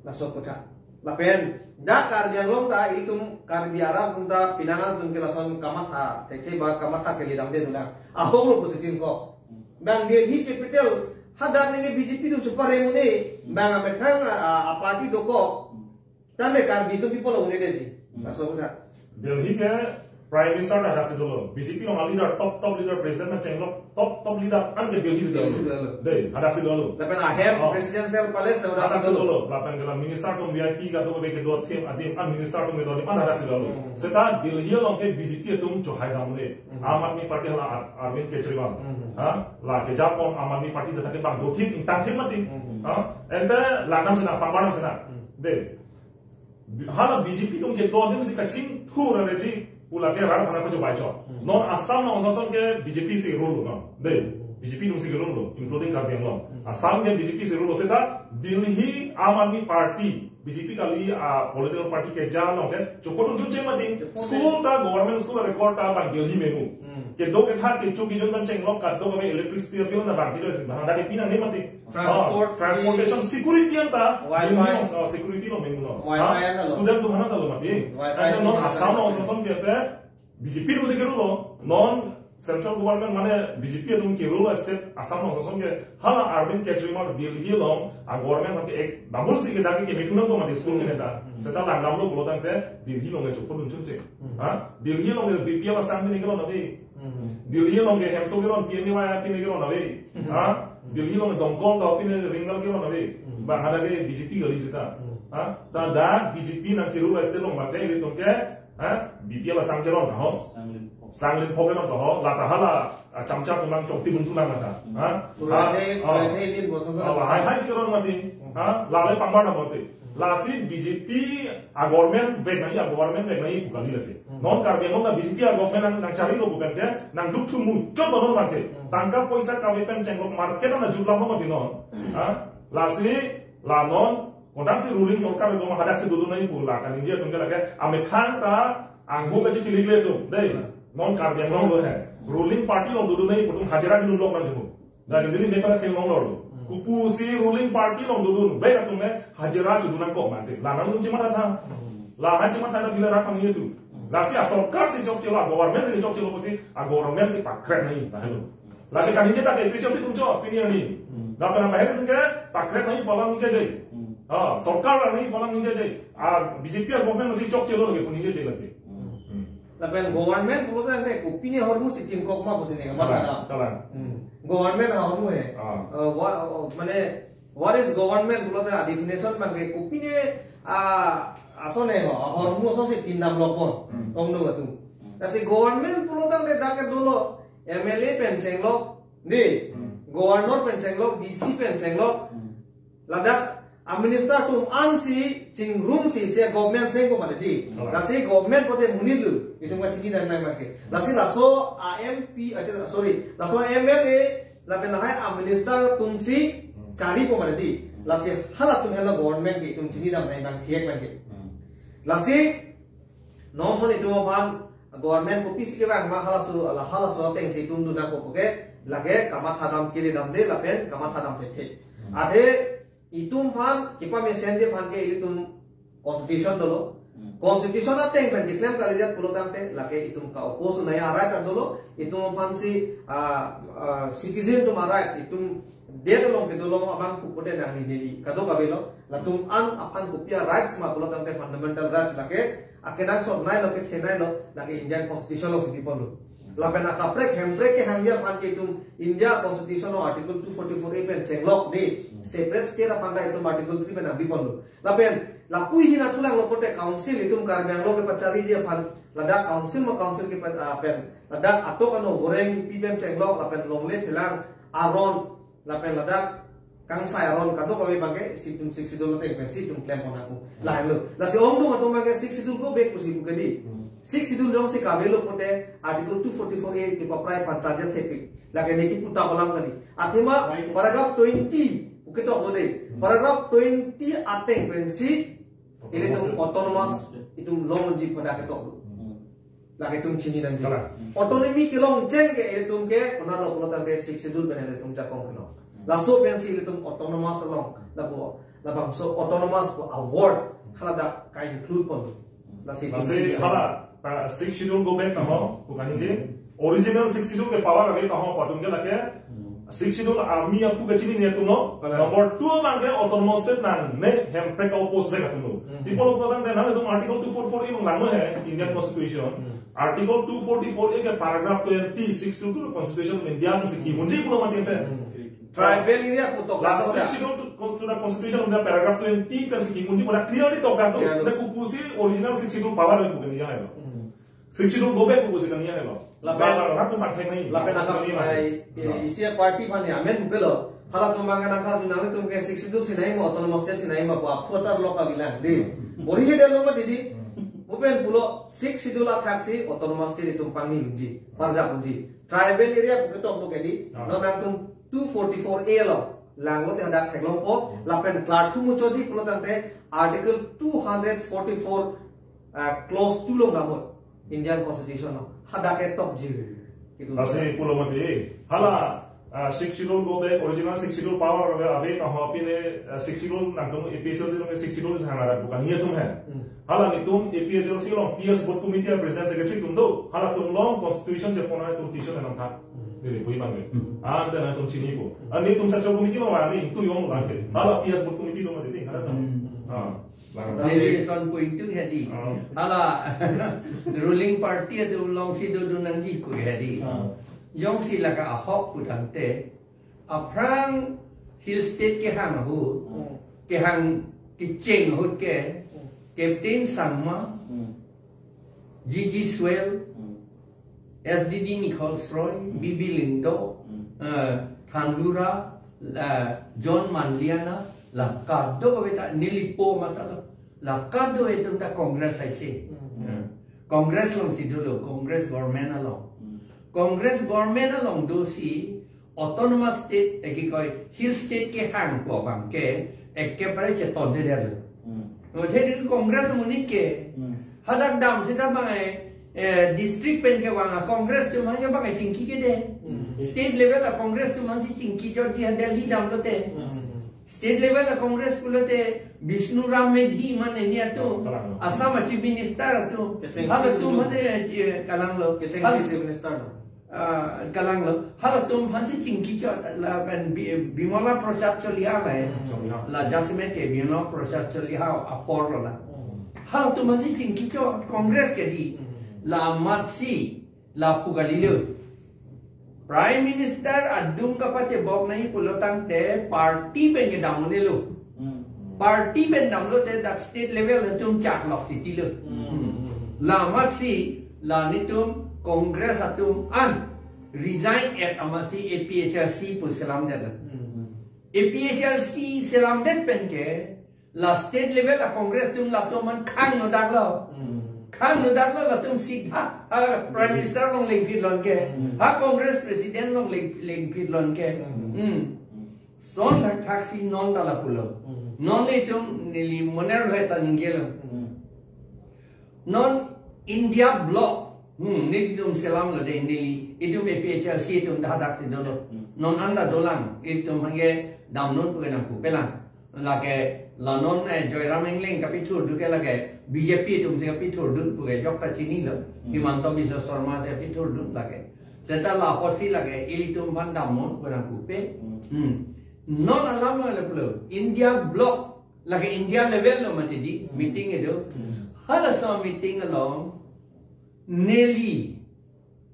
Laso kotha. Lapen dak Karbi Anglong ta itum Karbi arat atum ta pinangan atum ke lason kamatha, thekthe ba kamatha kali damde dula. Ahok lo positin ko. Bang Delhi capital hadak neke B J P atum chupa remune, bang amethang a, a, a party dokok. Tangte Karbi atum people lo un'edetji. Hmm. Laso kutha. Delhi ke Prime Minister ta hadaksi dolo. B J P along a leader, top, top leader, president pen chenglok, top, top leader an ke Delhi si Delhi si dolo. Dolo. Dei, hadaksi dolo. Lapen ahem Oh. Presidential Palace ta hadaksi Hadaksi dolo. dolo. Lapen ke la minister atum V I P kadokave kedo athim adim an, minister atum kedo adim an hadaksi dolo. Hmm. Seta Delhi along ke B J P atum chohai damde. Hmm. Aam Aadmi Party hala Ar-, Arvind Kejriwal. Hmm. Ha? La kejapon Aam Aadmi Party seta ke bang dothim, ingtangthim mati. Hmm. Ha? Ente langnang sena, pangbarnang sena. Hmm. Dei. Hala B J P atum kedo adim si kachingthur aveji, pu lake rat aphan pachobei chot. Hmm. Non Assam along ason ason ke B J P si rule lo, no? Dei, Hmm. B J P atum si rule lo, including Karbi Anglong. Hmm. Assam ke B J P si rule lo seta, Delhi Aam Aadmi Party, B J P kali, ah, political party keja along ke, chokot dunchun cheng mati. Chokot School ta, government school record ta bang Delhi menu. Hmm. Kedo ketha kecho kejun pen chenglok kadokave electricity bill na bang kecho si, bang ada pinang ne mati. Transport Oh, transportation fee. Security anta, Wi-Fi. Delhi along, oh, security along menu lo. Wi-Fi Ha? anta lo. Student atum aphan anta lo mati. Wi-Fi Anta anta non lo. Assam along ason ason ke te, B J P atum si ke rule lo, non central government mane B J P atum ke rule lo state Assam along ason ason ke, hala Arvind Kejriwal Delhi along, a government ke ek double si ke dak ke methunang ko mati school Hmm. ke neta. Hmm. Seta langdam lo pulo tangte, Delhi along ke chokot dunchun cheng. Hmm. Ha? Delhi along ke B P L asang ni ke lo na dei. Hmm. Delhi along ke hemso keron, P M A Y pine keron ave. Hmm. Ha? Delhi along Damkol ta pine Ringnel keron ave. Hmm. Bang hadak ke B J P kali seta. Hmm. Ha? Ta dak B J P nang ke rule state along mate ilitum ke, ha? B P L asang keron ho. Sang Linpho. Sang Linpho keron ho. Lata hala, ah, chamcha atum nang chokti buntu nang mata. Hmm. Ha? Kurai Ha? hai, Oh. kurai hai din boso sa. Oh, hai hai si keron mati. Hmm. Ha? Lale pangbarnang mati. Lasi B J P a government vek nangji, a government vek nangji pu kali lake. Hmm. Non Karbi Anglong ta B J P a government nang, nangcharilo pu pen ke, nangduk thu muchot non mate. Hmm. Tangka poisa kave pen chenglok market ana jutlam mati non. Hmm. Ha? Lasi, la non, kodak si ruling sorkar do ma hadak si dodun nangji pu la kaningje atum ke lake, amethang ta, angho kachi kilik le atum. Dei, Hmm. non Karbi Anglong lo he. Hmm. Ruling party along dodun nangji pu atum hajira kedun lok nangji pu. Dak Delhi mepara kelong lor. Hmm. Kopusi ruling party along dodun, baik atum ne hajira chodun nangkok mati. Lanang nung chimatha tha. Hmm. Lahan chimatha na bila rakam itu. Hmm. Lasi a sorkar si chokchelo, government si chokchelo pusi, a government si pakret nangji, la helo. Lake kaningje ta ke, pichel si tumcho, pini ani. Hmm. Dak pernah bahaya tum ke, pakret nangji pu alam ningjeje. Hmm. Ah, sorkar nangji pu alam ningjeje. Ah, B J P a government si chokchelo lake, pu ningjeje lake. Hmm. Hmm. Lapen government pulote ne kopine ahormu si kimkok ma pusi ne, Kalang, mata na. Kalang. Hmm. Government ahormu he. Ah. Uh, what, uh, mane, what is government pulote a definition abang ke kopine, ah, ason he ho, ahormu ason si pindam lokpon. Hmm. Ongno atum. Hmm. Lasi government pulote ne dak ke dolo, M L A pen chenglok, dei. Hmm. Governor pen chenglok, D C pen chenglok. Hmm. Ladak a minister atum an si chingrum si se government seng ko mane dei. Hmm. Lasi government pulote monit lo. Itum kachini dan nang make. Lasi laso a M P, ah, sorry, laso M L A, lapen lahai a minister atum si Hmm. chari ko mane dei. Hmm. Lasi halatum helo government ke itum chini dan nang bang thiek bang ke. Hmm. Lasi non son itum aphan government kopisi kevang ma halaso, la halaso ateng si itum dun nangkok ke, lake kamatha dam kiri damde lapen kamatha dam thekthe. Hmm. Athe itum aphan kepamesen ji aphan ke ilitum constitution dolo. Hmm. Constitution ateng pen keklem kali jat pulo tangte, lake itum ka-oppose nangji a right ta dolo, itum aphan si, ah, ah, citizen atum a right, itum det along kedo along abang pu pulote nangli neli kadokave lo, latum an aphan kopi a rights ma pulo tangte fundamental rights lake, akenangsot nai lo, kethe nai lo, lake Indian Constitution along si biponlo. Lapen akaprek hemprek kehangji aphan ke itum India Constitution along Article two forty-four A pen chenglok dei, separate state aphan ta itum Article three pen nangbiponlo. Lapen, lapu ahin athulang lo pulote council itum Karbi Anglong kepachariji aphan, ladak council ma council ke pa-, ah, pen, ladak atok ano goreng ipi pen chenglok, lapen longle phelang aron, lapen ladak kangsai aron kadokave abang ke si itum Sixth Schedule ateng pen si itum klem pon nangkok. Lahenlo. Lasi ongdung atum abang ke Sixth Schedule go back pusi pu ke dei. Hmm. Sixth Schedule jongsi kavelo pulote Article two forty-four A kepaprai aphan charges thepik. Lake ne kipu ta balam kali. Athema Right. Paragraph twenty pu ketok lo dei. Hmm. Paragraph twenty ateng pen si ilitum autonomous itum longji pu dak ketok lo. Hmm. Lake itum chini nangji. Kalang. Autonomy kelong cheng ke ilitum ke, konatlo pulo tangte Sixth Schedule pen ilitum jakong kelong. Hmm. Laso pensi ilitum autonomous along, labo, labangso autonomous pu award. Hala dak ka-include pon. Lasi Lasi tingsi hala, uh, sixth schedule go back na ho, bukan ini. Original sixth schedule ke power ave ta ho, patung ke lake. Sixth schedule ami apu kachini ni atum no. Number two abang ke autonomous state nangne hemprek oppose back atum no. People of Gadang dan itu article two forty-four A along langno he Indian Constitution. Article two forty-four A ke paragraph twenty, sixth schedule Constitution of India ke siki munji pulo mati ente. Tribal area putok La latok ya. Sixth schedule to, to the Constitution of India paragraph twenty ke siki munji pulo clearly tok latok. Ya, Ente kupusi original sixth schedule power itu bukan iya lo. Sixth schedule go back kupusi kan iya lo. Lapen- Bang bang ratu pakai nih. Lapen asam Ini ai mati. isi party aphan ya amen pupelo. Hala tum mangan angkal junang tum ke sixth schedule sinai ma autonomous state sinai ma pu aphotar lo kabilang di. Bori he delo ma didi. Mupen pulo sixth schedule athaksi autonomous state itum pangni unji. Parjak unji. Tribal area pu ketok lo kedi. Ah. Non nangtum two forty-four A lo. Langlo te hadak theklongpo. Lapen klarthu muchoji pulo tangte article two hundred forty-four uh, clause two lo ngamot Indian Constitution lo. Hadak ketok ji. Gitu. Lasi pulo mati. Hala, ah, sixth schedule go back, original sixth schedule power ave, ave ta ho apine, ah, sixth schedule nangtum A P H L C along sixth schedule sangara bukan iya tum he. Hala nitum A P H L C along P S board committee a president secretary tum do. Hala tum long constitution je pona tum tison nang tha. Dili pui bang. Ante nangtum chinipo. Ani tum central committee lo wani tu yong bang ke. Hala P S board committee lo mati hala tum. Ah. Lang. Neli son point two hedi. Oh. Hala ruling party atum longsi dodun nangji ku hedi. Jongsi lake ahok pu tangte aphrang hill state kehang ahut, kehang kecheng ahut ke Captain Sangma, G G Swell, S D D Nichols Roy, B B Lyngdoh, eh, Thandura, eh, John Manliana, la kado kave ta nelipo mata lo. La kado itum ta Congress aisi. Congress alongsi dolo, Congress government along. Congress government along dosi autonomous state eki koi hill state kehang ko abang ke ekebare cheton de dalo. Lo jadi Congress amonit ke hadak dam sita bang eh, eh, district pen kevang a Congress atum hanya bang eh chingki ke de. State level a Congress atum hansi chingki jorji ha Delhi damlote. State level a Congress pulote Bishnu Ram Medhi mane ni atum. Kalang. Assam a Chief Minister atum. Kecheng hala atum si hade eh, chi- kalanglo. Kecheng Hal- si Chief Minister lo. Ah, kalanglo. Halatum hansi chingki chot lapen Bi- Bimala Prasad Choliha la. Choliha. La jasemet ke Bimala Prasad Choliha apor lo la. Halatum hansi chingki chot Congress ke di. La amatsi lapu kalilo. Prime Minister adung kapatebok nangji pulo tangte party pen kedam un-elo. Party pen damlote dak state level atum chaklok titilo. La amatsi la nitum Congress atum an resign et amatsi A P H L C pu selam detlo. A P H L C selam det pen ke la state level a Congress atum latum an khang no daklo. Khang no daklo latum sida ah, Prime Minister along lengphi lon ke. Ha Congress President along leng lengphi lon ke. Hmm. Son thak thaksi non ta lapulo. Non le itum neli moner heta ninggelo. Non India bloc. Hmm, nelitum selamlo de neli. Itum A P H L C itum dah daksi dolo. Non anda dolang. Itum hangke damnon puke nangpupelang. Lake la non eh, Joyram Engleng kapithur duke lake B J P itum si kapithur dun puke jokta chinilo. Himanta Biswa Sarma si kapithur dun lake. Seta la apotsi lake ilitum aphan damnon puke nangpupe. Hmm. Non alam lo lapulo. India bloc lake India level lo mati di meeting edo. Hala so meeting along neli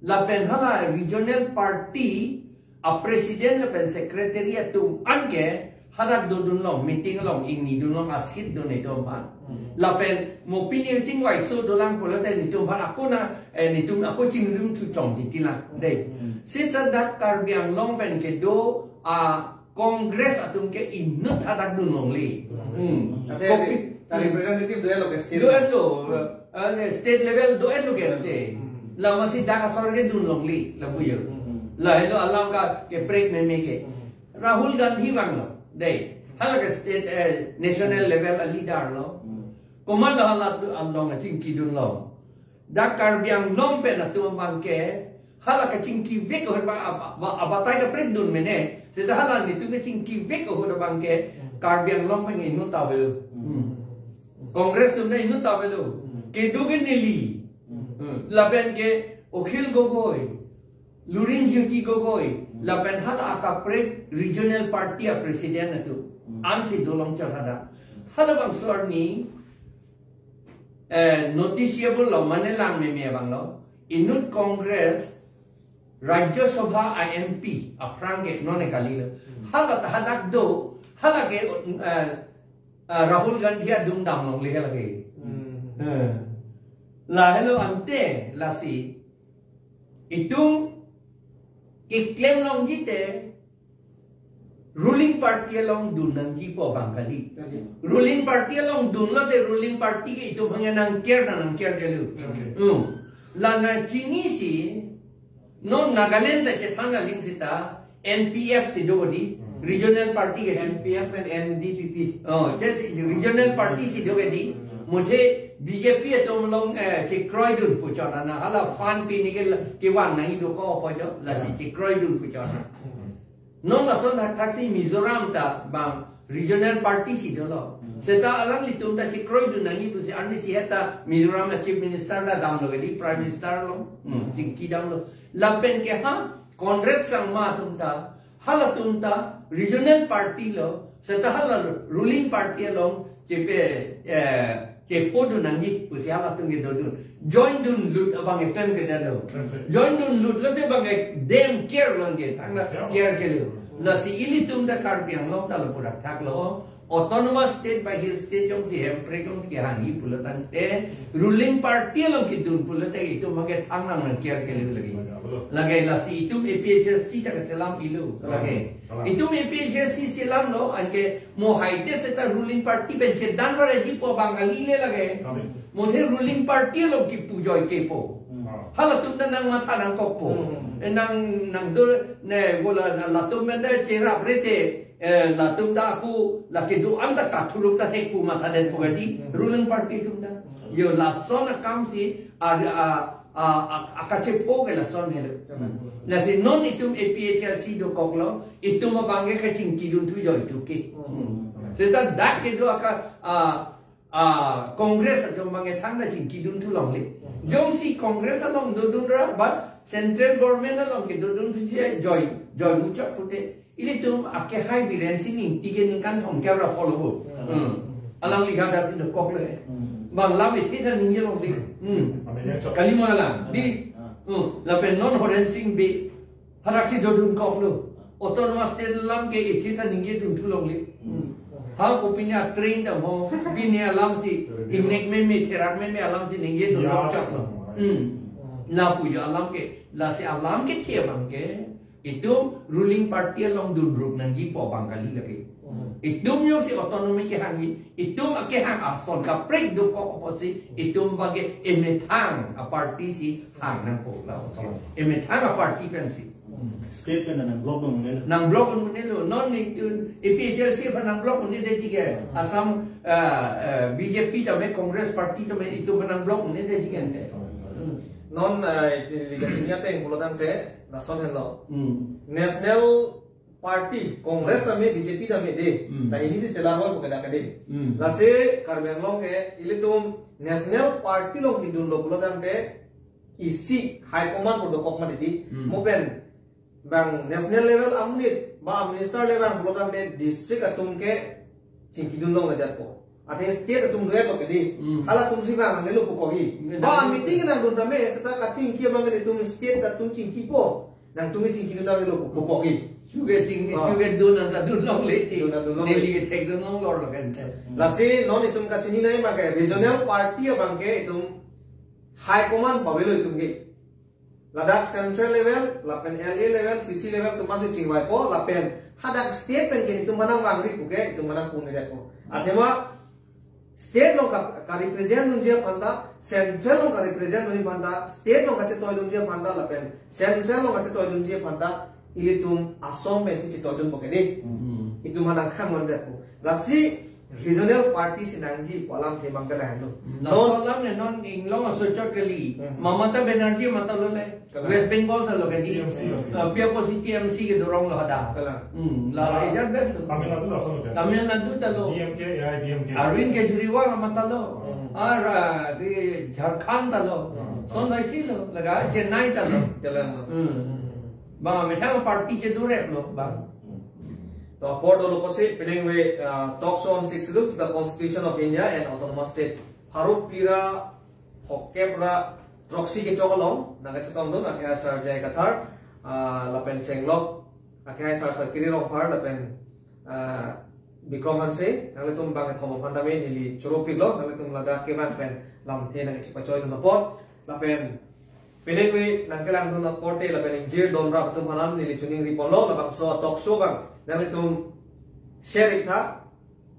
lapen hala regional party a president lapen secretary atum anke hadak dodun long meeting along ingni dun long asit dun itum aphan. Lapen mo pini chingvai so dolang pulote nitum aphan ako na eh, nitum ako chingrum thu chom titi lang. Dei. Sita dak Karbi Anglong pen kedo a Congress atum ke inut hadak dun longle. Hmm. Ate Kopi. ta representative do-et lo ke state. Do-et lo, eh, state level do-et lo ke ante. La amatsi dak asor ke dun longle, lapu yo. Lahelo alam ka keprek meme ke. Rahul Gandhi vanglo. Dei. Hala ke state, eh, national level a leader lo. Komatlo hala tu along achingki dun lo. Dak Karbi Anglong pen atum abang ke hala kachingki vek ahut abang ab- ab- abatai kaprek dun mene. Seta hala nitum kachingki vek ahut abang ke Karbi Anglong pen inut ta avelo. Hmm. Congress atum ta inut ta avelo. Hmm. Kedo ke neli. Hmm. Hmm. Lapen ke Akhil Gogoi, Lurin Jyoti Gogoi, Hmm. lapen hala akaprek regional party a president atum. Hmm. Ansi dolong chot hadak. Halabangso arni, eh, noticeable lo, mane lang meme abang lo. Inut Congress Rajya Sabha a M P aphrang ke non e kalilo. Hmm. Hala ta hadak do, hala ke, eh, ah, Rahul Gandhi adung damlongle hala ke. Hmm. Eh. Lahelo ante lasi itum keklem longji te ruling party along dun nangji pu abang kali. Kali. Ruling party along dunlote ruling party ke itum hanya nang care na nang care kali. Okay. Hmm. La nangchini si, non Nagaland ta chethan aling seta N P F si do di, Hmm. regional party ke di. N P F and N D P P. Oh, just regional party si do ke di. Hmm. Muthe B J P atum along, eh, chekroidun pu chot na, hala fund pini ke la, kevan nangji dokok pu chot, lasi Hmm. chekroidun pu chot na. Hmm. Non lason thakthak si Mizoram ta bang regional party si dolo. Hmm. Seta alanglitum ta chekroidun nangji pusi arnisi heta Mizoram a Chief Minister ta damlo ke di, Prime Minister lo. Hmm, Hmm. chingki damlo. Lapen ke ha, Conrad Sangma atum ta, halatum ta regional party lo, seta hala ruling party along chepe, eh, chephodun nangji pusi halatum ke dodun. Joindunlut abang etem ke dalo. Joindunlut lote bang e dem care longke, thangta Ya. care kelo. Lasi ilitum ta Karbi Anglong ta lapu dak thaklo. Autonomous state ba hill state jongsi Hemprek jongsi kehangji pulo tangte ruling party along kedun pulote itum abang ke thang nang nang care kelo lagi. Lagi lasi itum A P H L C ta keselam ilo lagi. Itum A P H L C selamlo, anke mo haite seta ruling party pen chedan varaji pu abang kali le lage. Amen. Muthe ruling party along kipu joike pu. Hmm. Halatum ta nang matha nangkokpo. Hmm. Eh, nang, nang do, ne, bola, na, latum pen ta cherap rete, eh, latum ta aku, lake do-an ta kathuruk ta thekpo matha den pu kali, Hmm. ruling party atum ta. Hmm. Yo, lason akam si, a, a, a, a, akachepho ke lason helo. Hmm. Lasi non itum A P H L C dokoklo, itum abang ke kachingkidun thu joi thuke. Hmm. Hmm. Seta dak kedo aka, a, a, Congress atum abang ke thangta chingkidun thu longle. Hmm. Jongsi Congress along dodun ra, ba central government along kedodun thu je joi, joi muchot pute. Ilitum akehai Biren Singh Ingti ke ningkan thomkep ra follow bo. Hmm. Hmm. Alangli hadak si dokokle. Hmm. Bang lam ithi ta ningje longle. Hmm. Amen, ya, chok. Kali mo alang. Di. Ah. Hmm. Lapen non Horen Sing Bey hadak si dodun koklo. Autonomous state alam ke ithi ta ningjedun thu longle. Hmm. Ha ko pini a train ta mo, pini alam si, ingnek meme, therak meme alam si ningjedun Ya, longchoklo. Hmm. Lapu jo alam ke, lasi alam kethe abang ke, itum ruling party along dunruk nangji pu abang kali lagi. Hmm. Itum jongsi autonomy kehangji, itum kehang ason kaprek dokok apotsi, itum abang ke emethang a party si hang nangpo la. Emethang a party pensi. Hmm. State pen nang block dun un'elo. Nang block dun un'elo. Non ni, A P H L C aphan nang block un-edetji ke. Hmm. Assam, ah, ah, B J P tame, Congress party tame, itum aphan nang block un-edetji ke ante. Hmm. Non, ah, iti liga chinya teng pulo tangte, lason henlo. Hmm. National Party, Congress tame, B J P tame de. Hmm. Ta hini si chelaroi pu ke dak ke de. Hmm. Lasi Karbi Anglong ke, ilitum National Party along kedunlo pulo tangte, isi High Command pu dokok mati di. Hmm. Mo pen, bang national level amonit, ba minister level pulo tangte district atum ke chingkidun longledetpo. Athe state atum do-etlo ke di. Hmm. Halatum si bang nangnelo pu kokji. Hmm. Ba meeting nangdun tame seta kachingki abang ke itum state atum chingkipo. Nangtum ke chingkidun nangnelo pu kokji. Chuke ching, Ah. chuke dun nangta dun longle ti. Dun nangdun longle. Neli ke thekdun longlor lo kan. Hmm. Lasi non itum kachini nangji abang ke regional party abang ke itum high command pu avelo itum ke. Ladak central level, lapen L A level, C C level atum si chingvaipo, lapen hadak state pen ke itum aphan nangvangri puke, itum aphan nangpu-un-edetpo. Athema state along ka, ka-represent dunji aphan ta, central along ka-represent dunji aphan ta, state along kachetoidunji aphan ta, lapen central along kachetoidunji aphan ta, ilitum Assam pensi chetoidunpo ke di. Hmm. Itum aphan nangkhang-un-edetpo. Lasi regional party si nangji pu alamthe abang ke lahenlo. Laso alam ke non inglong aso chot kali. Hmm. Mamata Banerjee matha lo le. Kalang. West Bengal ta lo kali. T M C, T M C. Ah, pia pusi T M C kedo rong lo hadak. Kalang. Hmm, la la Ah. ejar bet lo. Tamil Nadu laso lo kan? Tamil Nadu ta lo. D M K, A I D M K. Arvind Kejriwal matha lo. Hmm. Ara di Jharkhand ta lo. Hmm. Son laisi lo. Laga Chennai ta lo. Kalang. Hmm. Bang methang party chedu rep lo bang. To apor dolo pusi penang ve, ah, talk show on Sixth Schedule to the Constitution of India and Autonomous State. Pharo phli ra phokep ra throksi kechok along nangkachetongdun akhai sar J I Kathar, ah, lapen chenglok akhai sar Sarkiri Rongphar lapen, ah, Bikram Hanse, nanglitum bangkethom aphan tame neli choro piklo, nanglitum ladak kevang pen lamthe nangkachepachoidun apot, lapen penang ve nangkelangdun akorte lapen ingjir don ra atum aphan neli choningri ponlo, labangso talk show abang nanglitum share ik tha,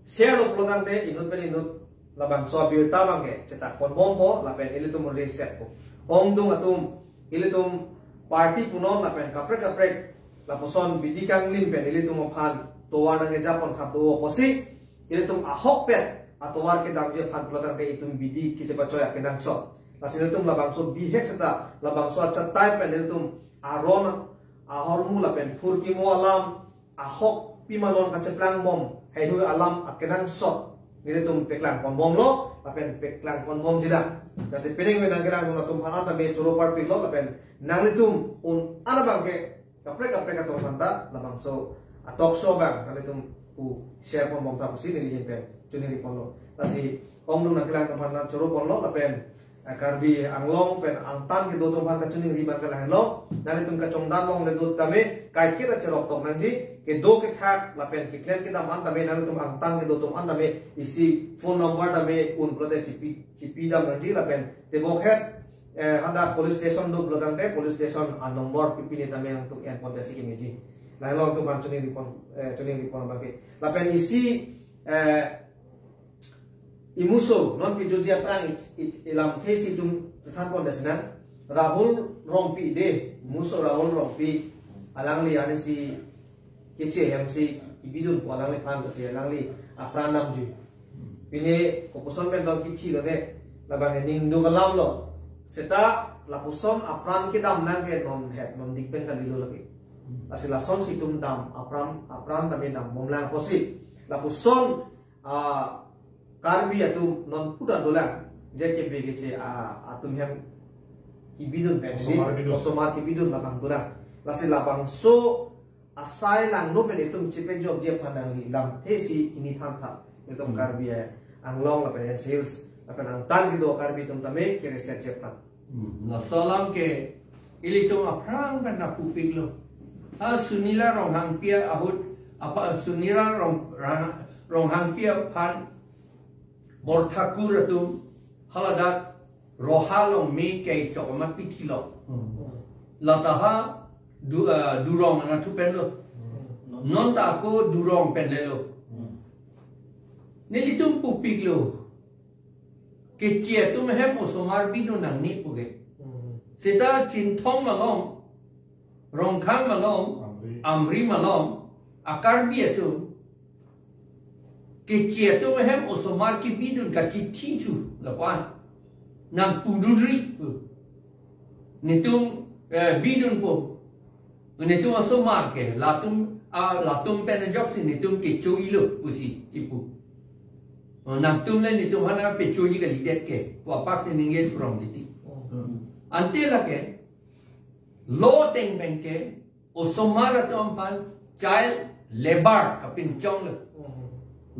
share lo pulo tangte inut pen inut labangso abirta abang ke chetak ponbompo lapen ilitum reset po. Ongdung atum ilitum party punon lapen kaprek kaprek lapuson bidi kanglim pen ilitum aphan tovar nangkejapon thap do pusi ilitum ahokpet atovar kedamji aphan pulo tangte itum bidi kechepachoi akenangsot. Lasi ilitum labangso bihek seta labangso achatai pen ilitum aron ahormu lapen phurkimo alam ahok pima non kacheplangbom heihui alam akenangsot nelitum peklang ponbomlo lapen peklang ponbomji lang. Lasi penang ve nangkelangdun atum aphan tame choro parpiklo lapen nanglitum un-an abang ke kaprek kaprek atum aphan ta labangso a talk show abang nanglitum pu share ponbom tha pusi neli ahin pen choningri ponlo. Lasi ongdung nangkelang atum aphan choro ponlo lapen ah, Karbi Anglong pen angtan kedo atum aphan kachoningri abang ke lahenlo. Nanglitum kachongdat longle do tame kaiketa cherok tok nangji, kedo kethak lapen keklem kedam an tame nanglitum angtan kedo atum an tame isi phone number tame un pulote chipi, chipidam nangji lapen tebokhet, eh, hadak police station do pulo tangte police station a number pipine tame nanglitum en ponte si kemeji. Lahenlo atum aphan choningri pon, eh, choningri pon abang ke. Lapen isi, eh, imuso non pijoji aphrang i, i, ilamthe si itum chethan pon dasina Rahul Rongpi de, muso Rahul Rongpi alangli arnisi keche hem si ibidun pu alangliphan si alangli apran damji. Pine kopuson pen tong kithi lo ne labang ning do kalam lo. Seta lapuson apran kedam nang ke non het non dik pen kalilo lagi. Lasi lason si itum dam apran, apran tame dambom lang pusi. Lapuson ah, Karbi atum non puda dolang, je ke bege che, ah, atum hem kibidun pen Osomar bidun. Osomar kibidun labang dolang. Lasi labangso asai langno pen itum chepejokji aphan nangli lamthe si ini thantha. Itum Hmm. Karbi Anglong lapen N C Hills lapen angtan kedo Karbi atum tame keresetji aphan. Hmm, laso alam ke ilitum aphrang pen nangpupiklo. Ha Sunila Ronghangpi ahut, apa Sunila Rong, Rang, Ronghangpi aphan Borthakur atum haladak Roha along me kechok amat pithilo. Hmm. Lata ha du, ah, Durong anatthu penlo. Hmm. Non ta ako Durong pen lelo. Hmm. Nelitum pupiklo. Keche atum hem osomar bidun nangne pu ke. Hmm. Seta Chinthong malom, Rongkhang malom, Amri. Amri malom, a Karbi atum. Keche atum hem osomar kebidun kachithi chu lapu-an. Nangpudunri pu. Netum, eh, bidunpo. Netum osomar ke, latum, ah, latum pen ajoksi netum kecho-ilo pusi kipu. Oh, nangtum le netum aphan nangpechoji kalidet ke, pu apak si ningje thurong titi. Hmm. Ante lake, law ateng pen ke, osomar atum aphan child labor kapinchonglo. Hmm.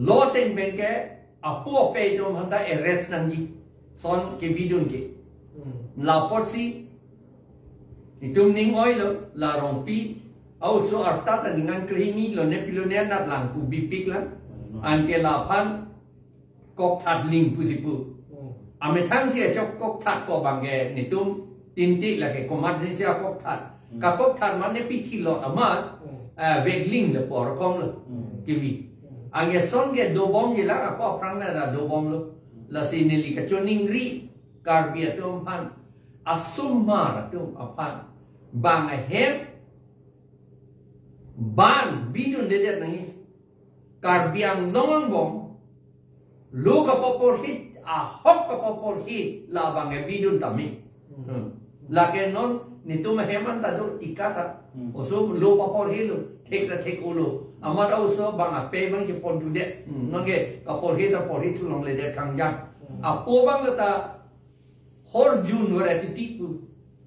Law ateng pen ke, apo ape atum aphan ta arrest nangji. Son kebidun ke. Hmm. Lapotsi, itum ning oilo, la Rongpi, a-oso arta ta ningan krehini lo ne pilo ne anat lang pu bipik lang. Hmm. Anke laphan kokthat ling pusi pu. Hmm. Amethang si achok kokthat ko abang ke netum tinti lake komat si si akokthat. Hmm. Kakokthat mane pithilo amat, Hmm. eh, vekling le porkom lo. Hmm. Kivi. Hmm. Anke son ke dobomji lang ako aphrang na da dobomlo. Lasi neli kachoningri Karbi atum aphan, osomar atum aphan, bang ahem, ban bidundedet nangji. Karbi Anglong angbong, Lo kapaporhi, ahok kapaporhi, labang ke bidun tame. Hmm. Lake non, netum ahem an ta do tika ta. Hmm. Oso lo paporhi lo, thek ta thek-o lo. Amat oso bang ape bang chepon thudet. Hmm. Non ke kaporhi ta porhi thu longledet kangjang. Hmm. Apo bang lo ta hor jun variety ti pu.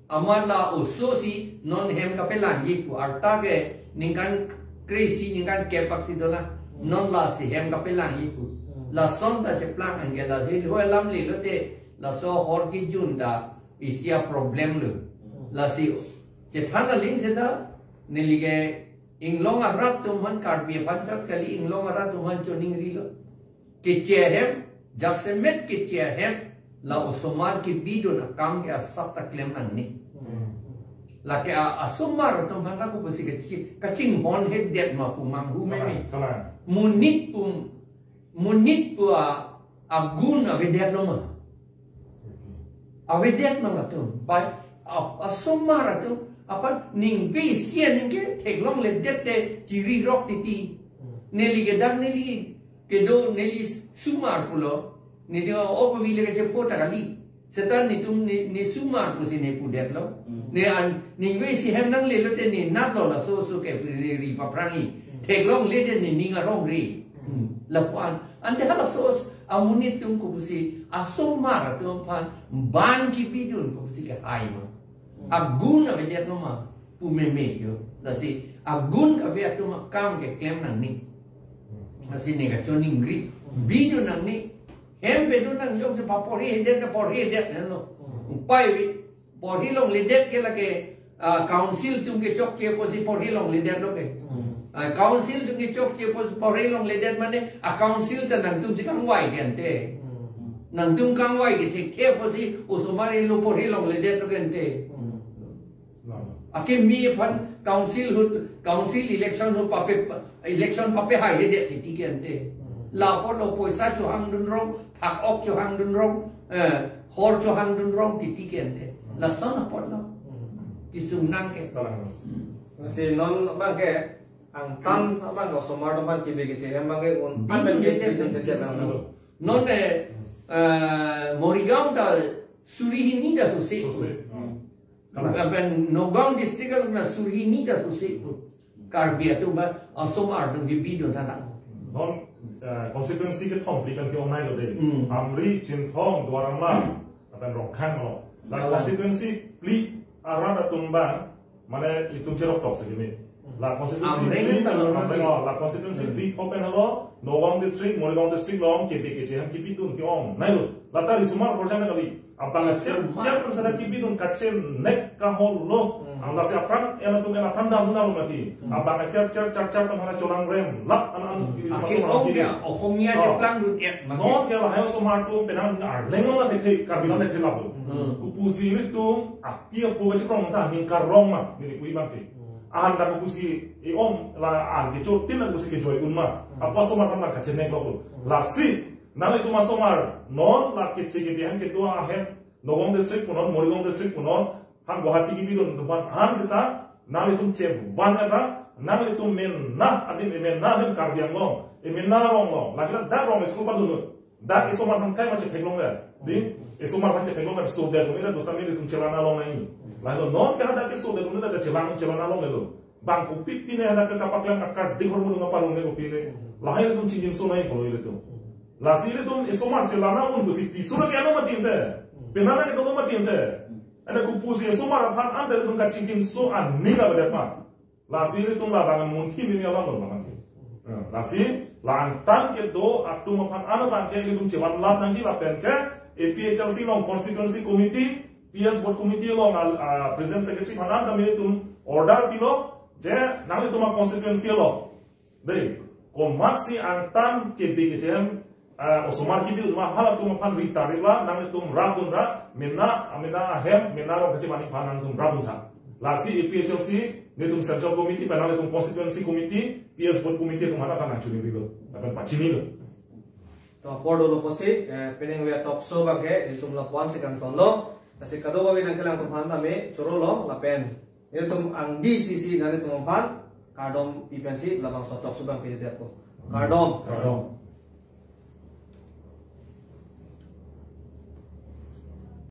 Amat la oso si non hem kapelangji pu. Arta ke ningkan kre-isi ningkan kep-ak si do la. Hmm. Non lasi hem kapelangji pu. Hmm. Lason ta cheplang anke la hil ho alam le lote laso hor kejun ta isi a-problem lo. Hmm. Lasi chethan aling seta neli ke inglong arat atum aphan Karbi aphan chot kali, inglong arat atum aphan choningri lo. Keche ahem, jasemet keche ahem, la osomar kebidun akam ke asap ta klem nangne. Hmm. Lake a, asomar atum aphan la kopusi kachi-, kachinghon hedet ma pu manghu meme. Kalang, kalang. Monit pu, monit pu a, agun avedet lo ma. Avedet ma latum. Bai, a, asomar atum aphan ningve isi aningke theklongledet te chiri rok titi. Hmm. Neli kedang neli kedo neli sumar pulo. Neli o ko vile ke chepo ta kali. Seta netum ne, ne sumar pusi ne pudet lo. Hmm. Ne an, ningve isi hem nangle lote ne nat lo laso oso ke ne ri paphrangji. Hmm. Theklongledet ne ning arong ri. Hmm. Lapu-an, ante halaso os-, amonit atum kopusi, asomar atum aphan, ban kebidun kopusi kehai ma. Hmm. Agun avedet lo ma, pu meme yo. Lasi, agun kave atum akam ke klem nangne. Hmm. Lasi ne kachoningri, bidun nangne. Hem pedun nang jongsi paporhi hedet, paporhi hedet, no. Hmm. Upai vi, porhi longledet ke lake, ah, council atum kechokche pusi porhi longledet lo ke. Hmm. Ah, council atum kechokche pusi porhi longledet mane, a council ta nangtum si kangvai ke ante. Hmm. Nangtum kangvai ke thekthe pusi osomar lo porhi longledet lo ke ante. Hmm. Akimi aphan council ahut, council election ahut pape, election papehai hedet titi ke ante. Hmm. Lapu lo poisa chohangdun rong, phak-ok chohangdun rong, eh, hor chohangdun rong titi ke ante. Lason apot lo. Hmm. Kesung nang ke. Kalang. Hmm. Si non abang ke, angtan abang ke osomar atum aphan kebe keche ahem abang ke un-, bidun an ke ledet bidun an. Ledet an. Non ke, eh, Morigaon ta suri hini ta sose. Sose. Hmm. Kalang. Lapen Nagaon district along na suri hini ta sose pu. Karbi atum ba, asomar atum kebidun tha tha. Non, eh, constituency kethom phli kan ke-ong nai lo de. Hmm. Amri, Chinthong, Duar Amla, lapen Rongkhang lo. La Kalang. Constituency phli arat atum ba, mane itum cherok tok sekimi. Hmm. La constituency Amreng phli, ta lo Amreng, nanti. Oh, la constituency Hmm. phli kopen lo, Nagaon district, Morigaon district along, kebe keche ahem kebidun ke-ong nai lo. Lata risomar korjang kali. Abang acher, acher pen sada kebidun kachenek kaholo. Hmm. Ang lasi apran, en atum en apran dam na lo mati. Hmm. Abang acher, cher, cher, cher pen hana cholang rem. Lap an an Hmm. di Akhir masuk ong lagi. Ya, Ohomia Oh. cheplangdun ya, mati. Non ke lahai osomar atum penang Arleng lo mati the, Karbi lo mati lap lo. Hmm. Kopusi ilitum, api apo kachekrong ta, ningkarong ma, neli pu-i mati. Hmm. An ta kopusi, i-om la an kechotin la kopusi kejoi un ma. Hmm. Apo osomar kan kachenek lo. Hmm. Lasi, nanglitum asomar, non la keche kebe ahem kedo ahem, Nagaon district punon, Morigaon district punon, han Guwahati kebidun atum aphan, han seta, nanglitum chevan eta, nanglitum mena, adim mena adim Karbi Anglong, mena rong lo, lagi la dak rong school padun lo, dak esomar aphan kai ma chetheklong le, di, esomar aphan chetheklong le, so dak lo, ira dosta nanglitum chelana long nai, lalu non kena dak ke so dak lo, dak chelang chelana long le lo. Bang kopi pine hadak ke kapaklem akar di hormon nga parong ne kopi ne. Lahai ilitum chingjinso nai pulo ilitum. Lasi ilitum esomar chelana un pusi piso lagi ano mati ante. Penana ke dolo mati ante. Ante kopusi esomar aphan ante ilitum kachingjinso aning avedet ma. Lasi ilitum labang munthi mimi alam lo mati. Eh, lasi la angtan kedo atum aphan ano bang ke ilitum chevan lap nangji lapen ke A P H L C along constituency committee, P S board committee along, ah, president secretary aphan an kami ilitum order pilo, je nanglitum a-constituency along. Dei, komatsi angtan kebe keche ahem, ah, osomar kebidun ma halatum aphan ri ta ri la, nanglitum rapdun ra, mena, mena ahem, mena rong kachevan aphan nanglitum rapdun tha. Lasi A P H L C, nelitum central committee, pen nanglitum constituency committee, P S board committee atum aphan ta nangchoningri lo, lapen pachini lo. To apor dolo pusi, eh, penang via talk show abang ke, ilitum lapu-an si kangton lo. Lasi kadokave nangkelang atum aphan tame, choro lo, lapen. Ilitum angdi sisi nanglitum aphan, kardom pi pensi, labangso talk show abang ke jati ako. Kardom. Kardom.